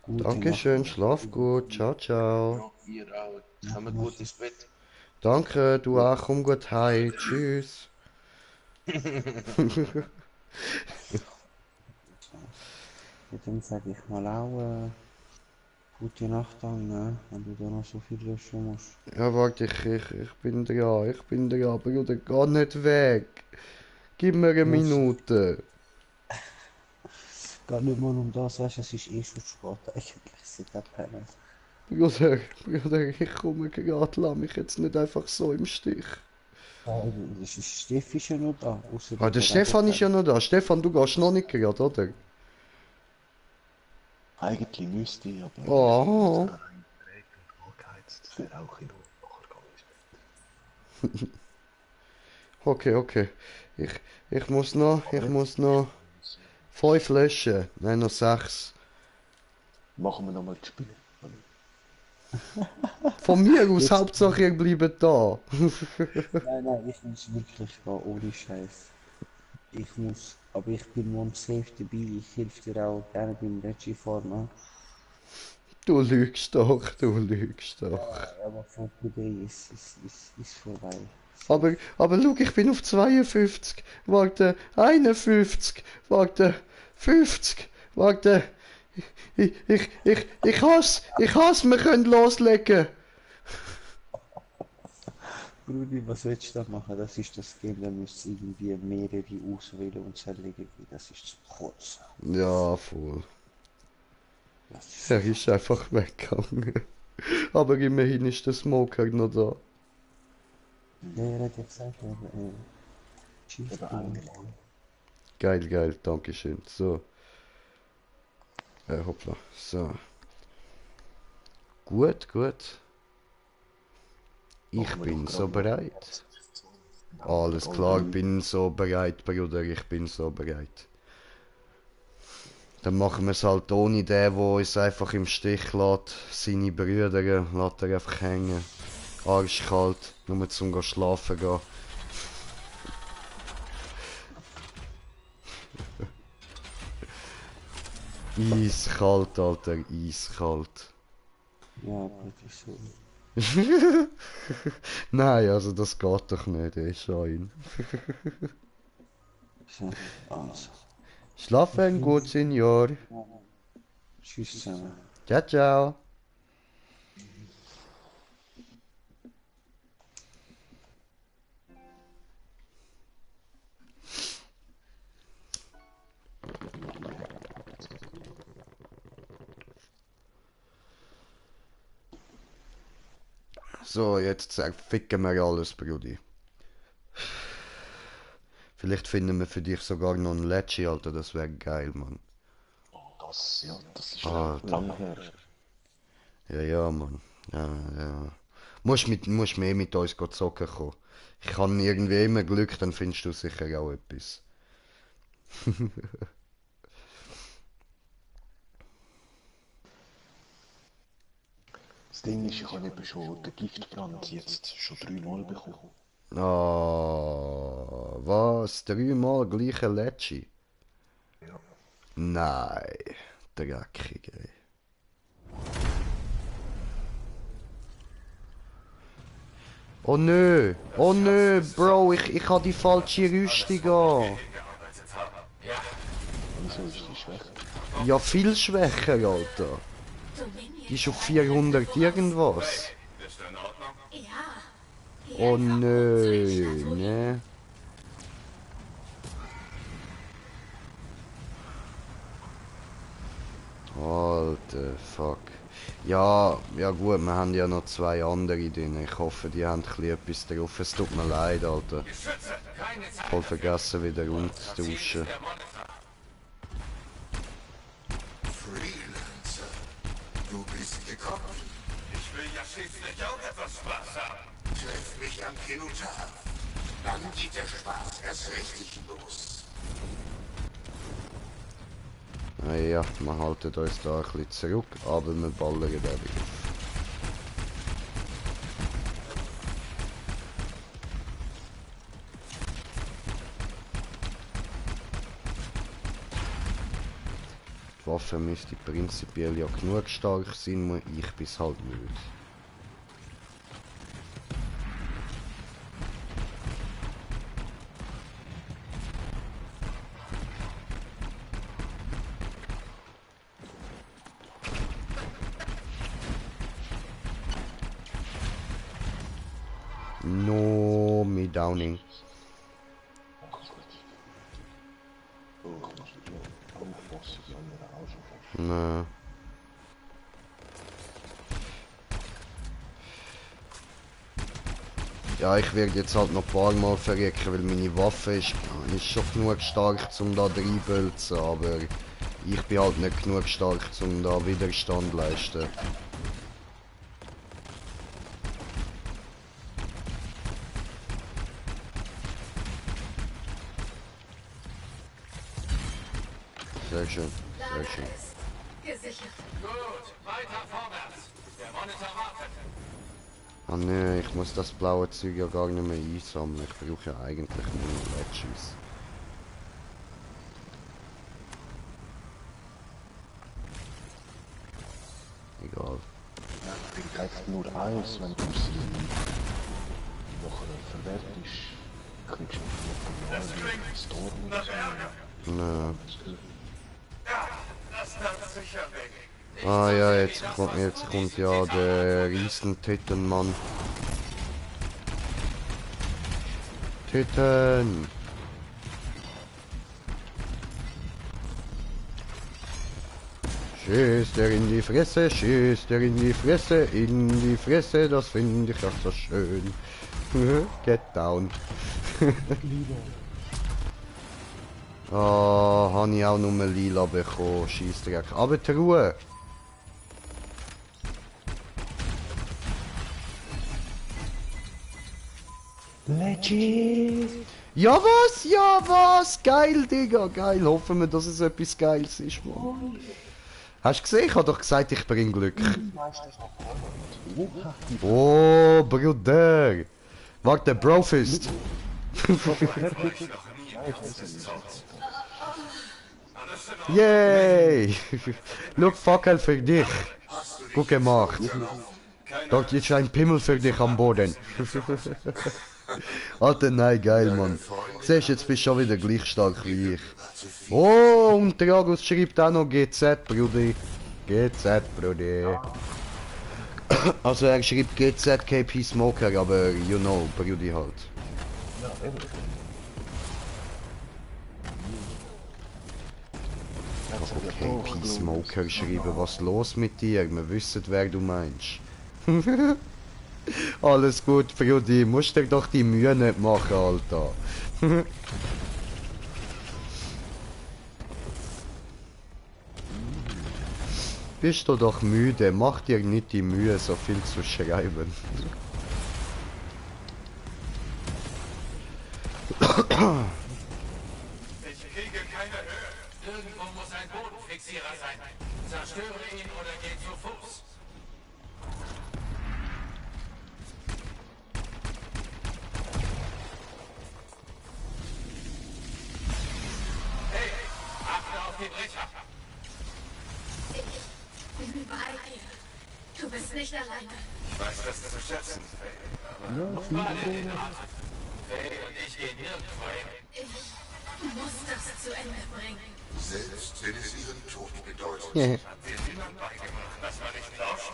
Gute Nacht. Dankeschön, schlaf gut, ciao, ciao. Ja, ihr auch. Kommt gut ins Bett. Danke, du auch, komm gut heim, tschüss. Ja, dann sage ich mal auch gute Nacht an, ne? Wenn du da noch so viel löschen musst. Ja, warte, ich bin dran, Bruder, geh nicht weg. Gib mir eine Was? Minute. Geht nicht mal um das, weißt du, es ist eh schon spät eigentlich, seit der Pelle. Bruder, ich komme gerade, lass mich jetzt nicht einfach so im Stich. Das ist Steffi schon noch da, außer Ah, der der hat auch Stefan ist ja gepennt. noch da. Stefan, du gehst noch nicht gerade, oder? Eigentlich müsste ich, aber Oh, es reingedreht und angeheizt. Das wäre auch in Ordnung. Nachher gehe ich ins Bett. okay, okay. Ich, ich Aber muss jetzt noch 5 löschen. Nein, noch 6. machen wir nochmal das Spiel. Von mir aus, Jetzt, Hauptsache ihr bleibt da. nein, ich muss wirklich gehen, ohne Scheiß. Ich muss, aber ich bin morgen safe dabei, ich helfe dir auch gerne beim Reggie fahren. Du lügst doch, du lügst doch. Aber for today ist vorbei. Aber schau, ich bin auf 52. Warte, 51. Warte, 50. Warte. Ich hasse, wir können loslegen. Brudi, was willst du da machen? Das ist das Game, da müsst ihr irgendwie mehrere auswählen und zerlegen. Das ist zu kurz. Ja, voll. Das ist Er ist einfach weggegangen. Aber immerhin ist der Smoker noch da. der hat ja gesagt, Chief Eben einmal. Geil, geil, dankeschön. So. Hoppla. So. Gut, gut. Ich Machen wir bin doch so gerade noch bereit. Ja, Alles alle klar, ich drei. bin so bereit, Bruder, ich bin so bereit. Dann machen wir es halt ohne den, der uns einfach im Stich lässt. Seine Brüder lässt er einfach hängen. Arschkalt, nur zum schlafen gehen. Eiskalt, Alter, eiskalt. Ja, Brudi, so. Nein, also das geht doch nicht, ey, Schein. So, also. Schlafen gut, Senior. Tschüss zusammen. Ciao, ciao. So, jetzt ficken wir alles, Brudi. Vielleicht finden wir für dich sogar noch ein Lecci, Alter, das wäre geil, Mann. Das ist Alter. lang her. Ja, ja, Mann. Ja, ja. Musst mehr mit uns zocken kommen. Ich habe irgendwie immer Glück, dann findest du sicher auch etwas. Das Ding ist, ich habe eben schon den Giftbrand jetzt schon 3-mal bekommen. Ah, was? 3-mal gleiche Lecci? Ja. Nein, dreckig, ey. Oh nö, Bro, ich habe die falsche Rüstung an. Wieso ist die schwächer? Ja, viel schwächer, Alter. Die ist auf 400 irgendwas. Bist du in Ordnung? Ja. Oh nö, ne? Alter, fuck. Ja, ja gut, wir haben ja noch 2 andere drin. Ich hoffe, die haben etwas drauf. Es tut mir leid, Alter. Geschütze! Keine Zeit! Voll vergessen, wieder umzutauschen. Der Monitor. Freelancer, du bist gekommen. Ich will ja schließlich auch etwas Spaß haben. Treff mich am Kenotaf. Dann geht der Spaß erst richtig los. Naja, wir halten uns da ein bisschen zurück, aber wir ballern eben auf. Die Waffe müsste prinzipiell ja genug stark sein, nur ich bin's halt nicht. No, me downing. Nee. Ja, ich werde jetzt halt noch ein paar Mal verrecken, weil meine Waffe ist schon genug stark, um da reinbölzen, aber ich bin halt nicht genug stark, um da Widerstand zu leisten. Sehr schön, sehr schön. Gesichert. Gut, weiter vorwärts. Der Monitor wartet. Ah ne, ich muss das blaue Zeug ja gar nicht mehr einsammeln. Ich brauche ja eigentlich nur Ledges. Egal. Bringt einfach nur eins, wenn du sie noch verwertest. Kriegst du noch einen Storm oder so. Ne. Ja, das darf sicher weg. Ah ja, jetzt kommt ja der Riesentittenmann. Titten! Schießt er in die Fresse, schießt er in die Fresse, das finde ich auch so schön. Get down. Ah, habe ich auch nur lila bekommen, Scheissdreck. Aber die Ruhe! Legit! Ja was? Ja was? Geil, Digga, geil. Hoffen wir, dass es etwas Geiles ist, Mann. Hast du gesehen? Ich habe doch gesagt, ich bring Glück. Oh, Bruder. Warte, Brofist. Yay! Look, Fackel für dich. Gut gemacht. Dort ist ein Pimmel für dich am Boden. Alter, nein, geil, Mann. Siehst du, jetzt bist du schon wieder gleich stark wie ich. Oh, und der August schreibt auch noch GZ, Brudi. GZ, Brudi. Also er schreibt GZ KP Smoker, aber you know, Brudi halt. KP Smoker schreiben, was los mit dir? Wir wissen, wer du meinst. Alles gut, Brudi, musst dir doch die Mühe nicht machen, Alter. Bist du doch müde, mach dir nicht die Mühe, so viel zu schreiben. Ich kriege keine Höhe. Irgendwo muss ein Bodenfixierer sein. Zerstöre ihn oder geh zu Fuß. Hey, achte auf die Brecher. Ich bin bei dir. Du bist nicht alleine. Ich weiß das zu schätzen, Faye. Ich muss das zu Ende bringen. Selbst wenn es ihren Tod bedeutet. Ja. Hat dir niemand beigebracht, dass man nicht lauscht?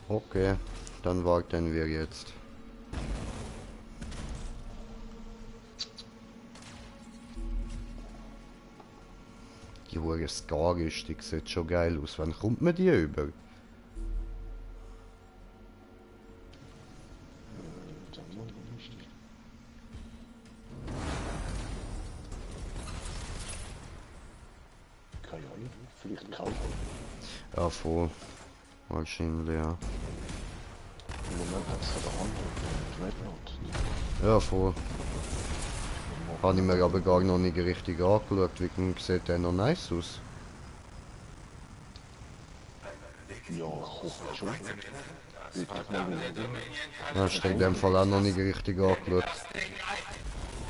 Okay, dann warten wir jetzt. Die hohe Scar-Rüstung sieht schon geil aus. Wann kommt man die über? Keine Ahnung, vielleicht kaufen. Ja, voll. Wahrscheinlich, ja. Im Moment hat es der Hand Dreadnought. Ja, voll. Habe ich mir aber gar noch nicht richtig angeschaut. Wie sieht der noch nice aus? Ja, ich hoffe schon. Wirklich mal wieder. Ja, hast du in dem Fall auch noch nicht richtig angeschaut.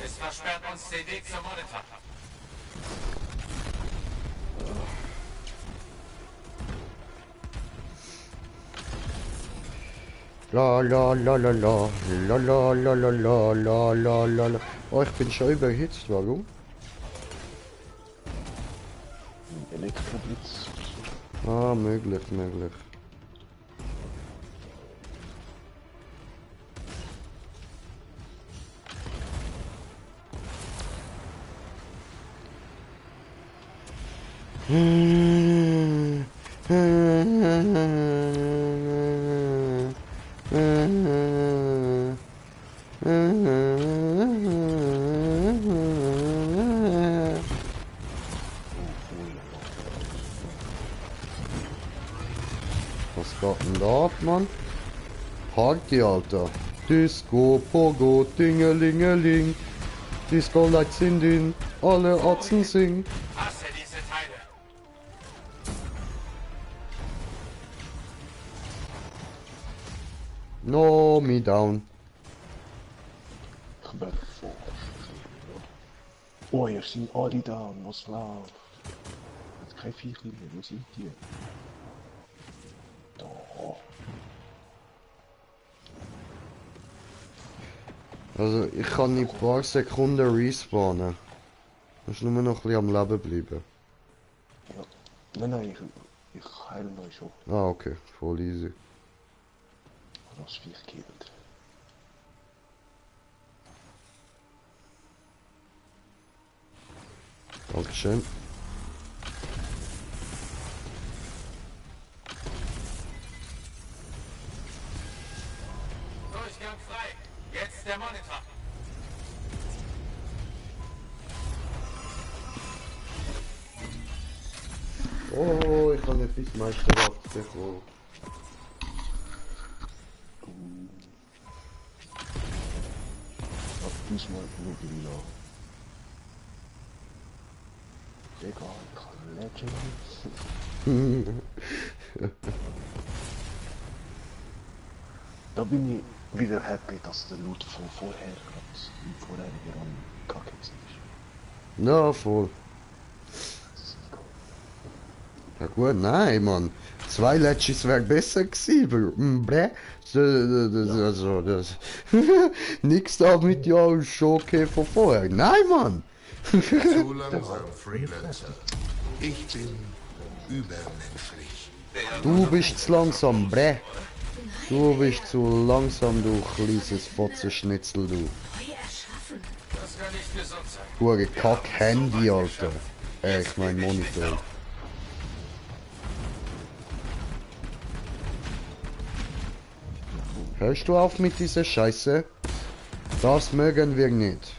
Es versperrt uns den Weg zum Monitor. La la la la la la la la la la la la la la. Oh, ich bin schon überhitzt, warum? Ein Elektroblitz. Ah, möglich, möglich. Was geht denn da ab, Mann? Party, Alter. Disco, Pogo, Dingelingeling. Disco Lights sind in, alle Atzen singen. Hasse diese Teile. No, me down. Ich ben vol. Oh, hier sind alle da, was läuft. Jetzt kein Viechli mehr, wo sind die? Da. Also, ich kann in ein paar Sekunden respawnen. Musst nur noch ein bisschen am Leben bleiben. Ja. Nein, ich heile euch schon. Ah, okay. Voll easy. Das Viech killt. Dankeschön. Durchgang frei. Jetzt der Monitor. Oh, ich habe eine Fischmeisterschaft bekommen. Diesmal nur wieder. Digga, ich kann Legend. Da bin ich wieder happy, dass der Loot von vorher hat. Im vorherigen Run kacke ist. Ja, voll. Ja gut, nein, Mann. 2 Legends wäre besser gewesen. Bräh. Also, das. Nix da mit ja schon okay von vorher. Nein, Mann. Zu langsam, Freelancer. Ich bin übermenschlich. Du bist zu langsam, Bräh. Du bist zu langsam, du kleines Fotzenschnitzel, du. Neu erschaffen. Das kann nicht gesund sein. Hure Kack-Handy, Alter. Ich mein Monitor. Hörst du auf mit dieser Scheiße? Das mögen wir nicht.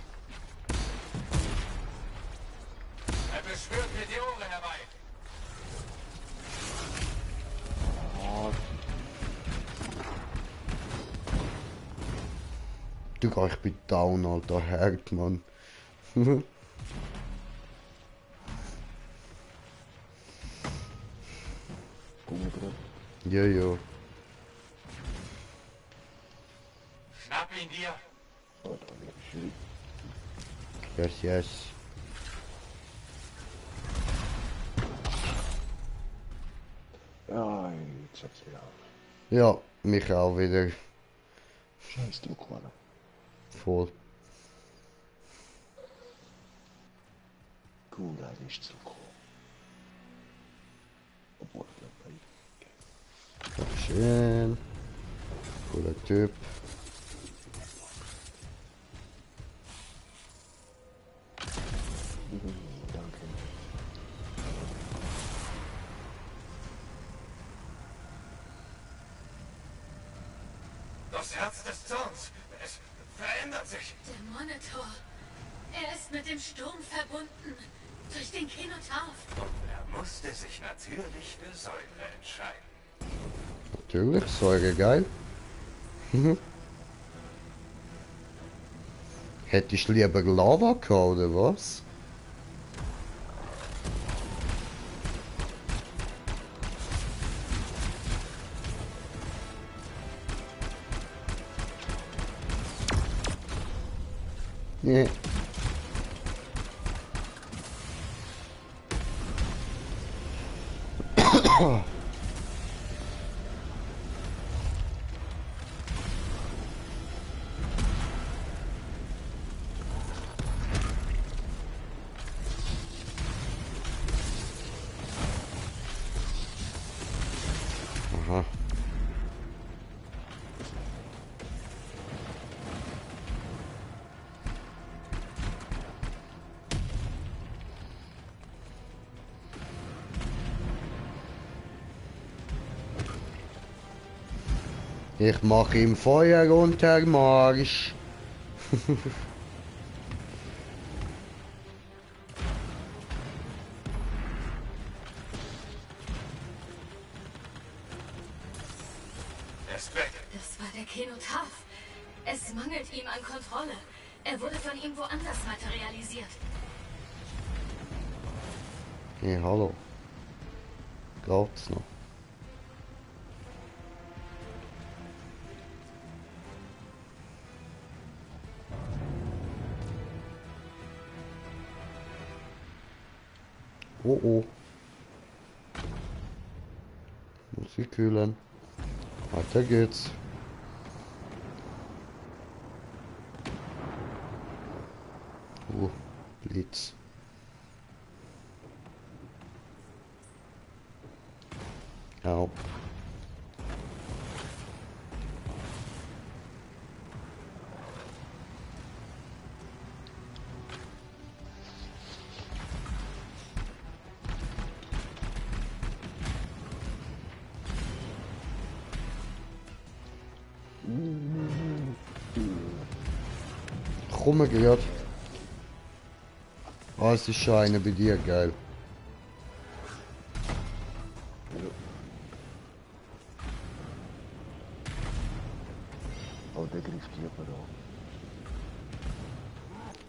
Er beschwört mir die Ohren herbei. Digga, ich bin down, Alter. Hart, Mann. Ja, ja. Schnapp ihn dir. Yes, yes. Ja, jetzt hab's wieder auf. Ja, mich auch wieder Scheiß Druckwelle. voll. Cool, er ist zurückgekommen. Obwohl, ich glaube, Schön. Cooler Typ. danke. Das Herz des Zorns. Es verändert sich. Der Monitor. Er ist mit dem Sturm verbunden. Durch den Kenotaph. Und er musste sich natürlich für Säure entscheiden. Natürlich, Säure geil. Hättest du lieber Lava gehabt, oder was? Nee. Aha. Ich mache ihm Feuer runter, Marsch. Er ist weg. Das war der Kenotaph. Es mangelt ihm an Kontrolle. Er wurde von ihm woanders materialisiert. Hey, hallo. Geht's noch? Oh oh. Muss ich kühlen. Weiter geht's. Blitz. Au. Krumme gehört. Oh, es ist schon eine bei dir, geil. Oh, der greift die aber an.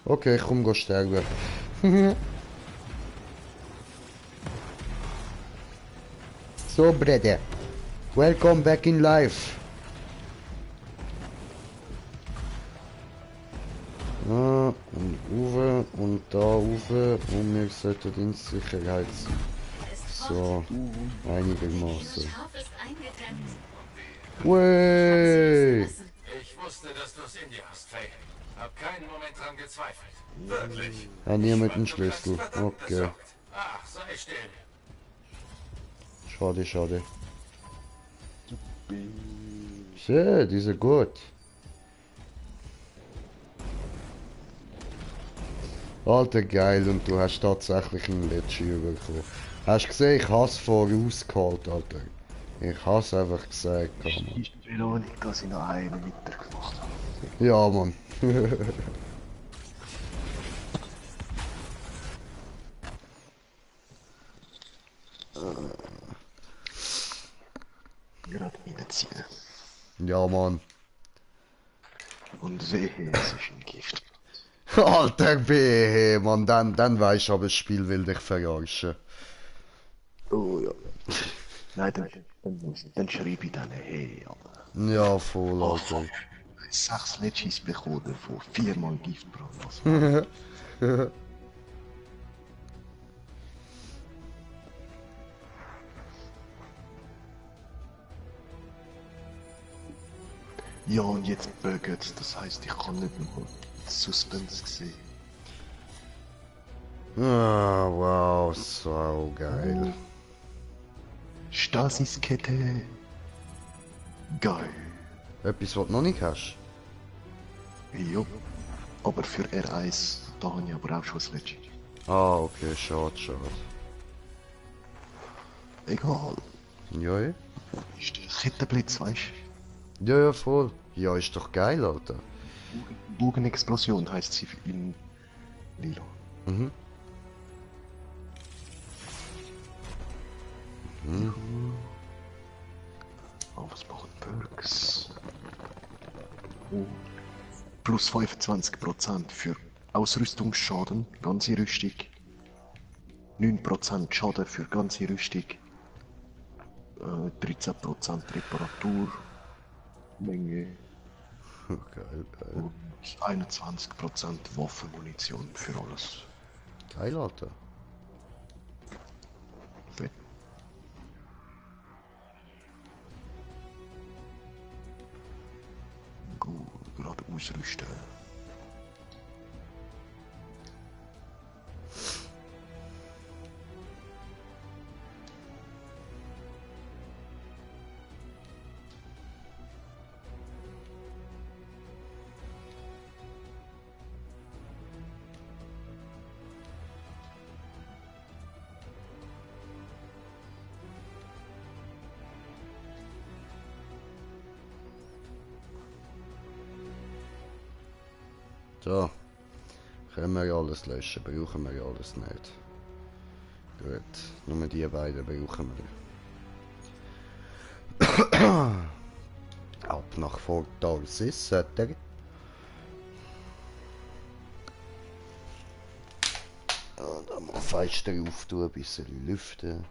Okay, ich komm, geh sterben. So, Brede. Welcome back in life. Ah, und Uwe und da Uwe und wir sollten in Sicherheit sein. Er ist So, einigermaßen. Kenotaph ist eingedämmt. Wey! Ich wusste, dass du es in dir hast, Faye. Hab keinen Moment dran gezweifelt. Wirklich. Hat niemand einen Du klangst Schlüssel. verdammt Okay. besorgt. Ach, sei still. Schade, schade. Shit, die sind gut. Alter, geil, und du hast tatsächlich einen letzten bekommen. Hast du gesehen, ich hasse vorausgeholt, Alter. Ich hasse einfach gesagt, Ist Mann. die Belohnung, dass ich noch einen weitergemacht habe. Ja, Mann. Gerade reinziehen. Ja, Mann. Und wehe, es ist ein Gift. Alter, B, Mann, dann weisst du aber, das Spiel will dich verarschen. Oh ja. Nein, dann schreibe ich dann hey, aber. Ja, voll, Alter. 6 Legis bekommen von 4-mal Giftbrand. Also, ja, und jetzt buggt, das heisst, ich kann nicht mal Suspense sehen. Ah, wow, so geil. Stasiskette. Geil. Etwas, was du noch nicht hast? Jo. Aber für R1, da habe ich aber auch schon ein Legit. Ah, okay, schade, schade. Egal. Ja, ja. Ist der Kettenblitz, weißt Ja, ja, voll. Ja, ist doch geil, Alter. du? Bogenexplosion heisst sie in Lila. Mhm. Oh, was machen Perks? Oh. Plus 25% für Ausrüstungsschaden, ganze Rüstung. 9% Schaden für ganze Rüstung. 13% Reparatur. Menge. Geil, geil. Und 21% Waffenmunition für alles. Geil, Alter. Fett. Gut, gerade ausrüsten. So. Können wir ja alles löschen, brauchen wir ja alles nicht. Gut, nur die beiden brauchen wir. Ab nach Fort Dalsis, sagt er. Da mal Fenster auftun, ein bisschen lüften.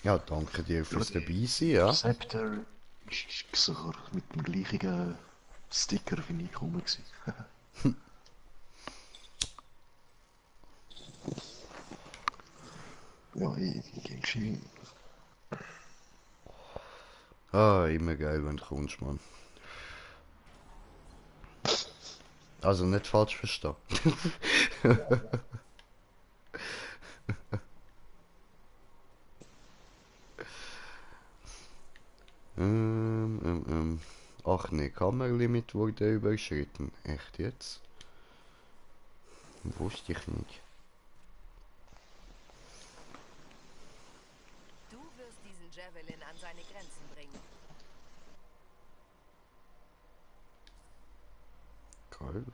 Ja, danke dir fürs Dabeisein, ja. Scepter ist sogar mit dem gleichen Sticker wie ich rum gewesen. Ja, ich Genshin. Ah, immer geil, wenn du kommst, Mann. Also nicht falsch verstehen. Ach nee, Kammerlimit wurde überschritten. Echt jetzt? Wusste ich nicht. Du wirst diesen Javelin an seine Grenzen bringen. Geil.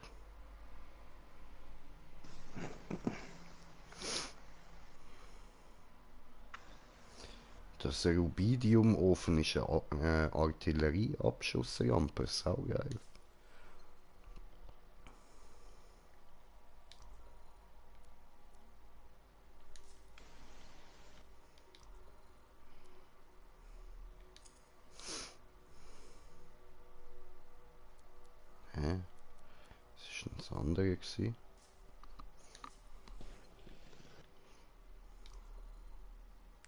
Das Rubidiumofen ist eine Artillerieabschussrampe, saugeil. Hä? Das ist ein das andere gewesen.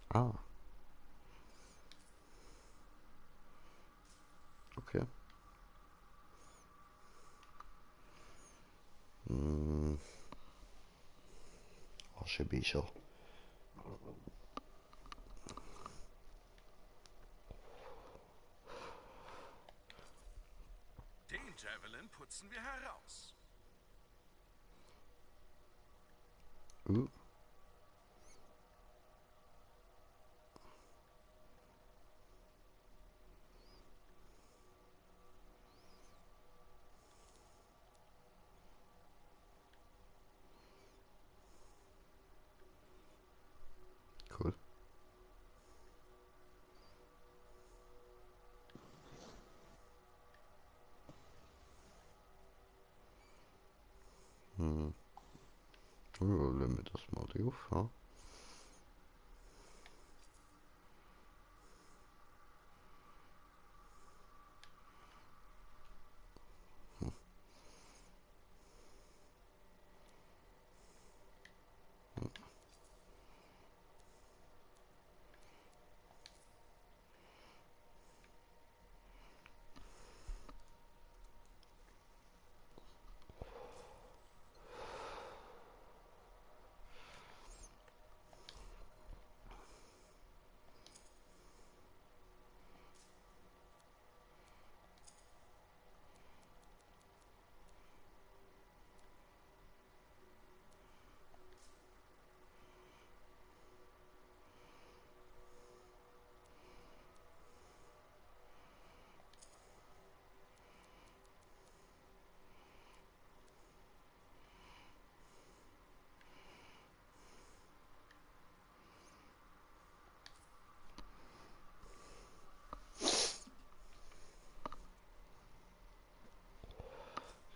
Ah. Okay. Hm. Aschebecher. Den Javelin putzen wir heraus. Uh. Cool. Ja, lassen wir das mal drauf, ha?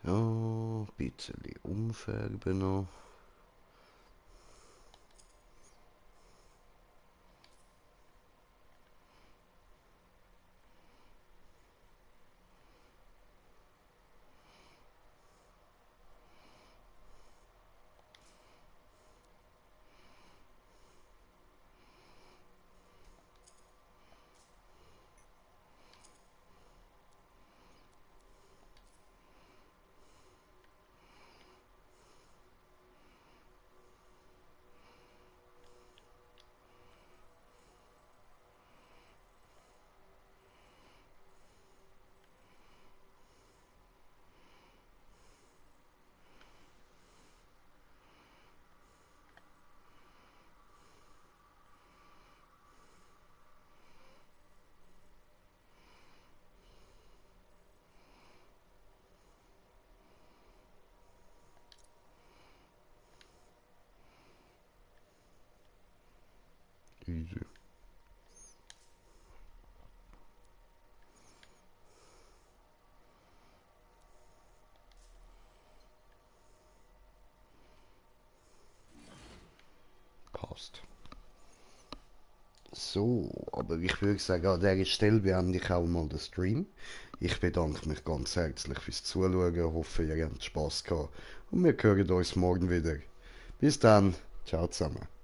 Ja, ein bisschen umfärben noch. Easy. Passt. So, aber ich würde sagen, an dieser Stelle beende ich auch mal den Stream. Ich bedanke mich ganz herzlich fürs Zuschauen, hoffe, ihr habt Spaß gehabt und wir hören uns morgen wieder. Bis dann, ciao zusammen.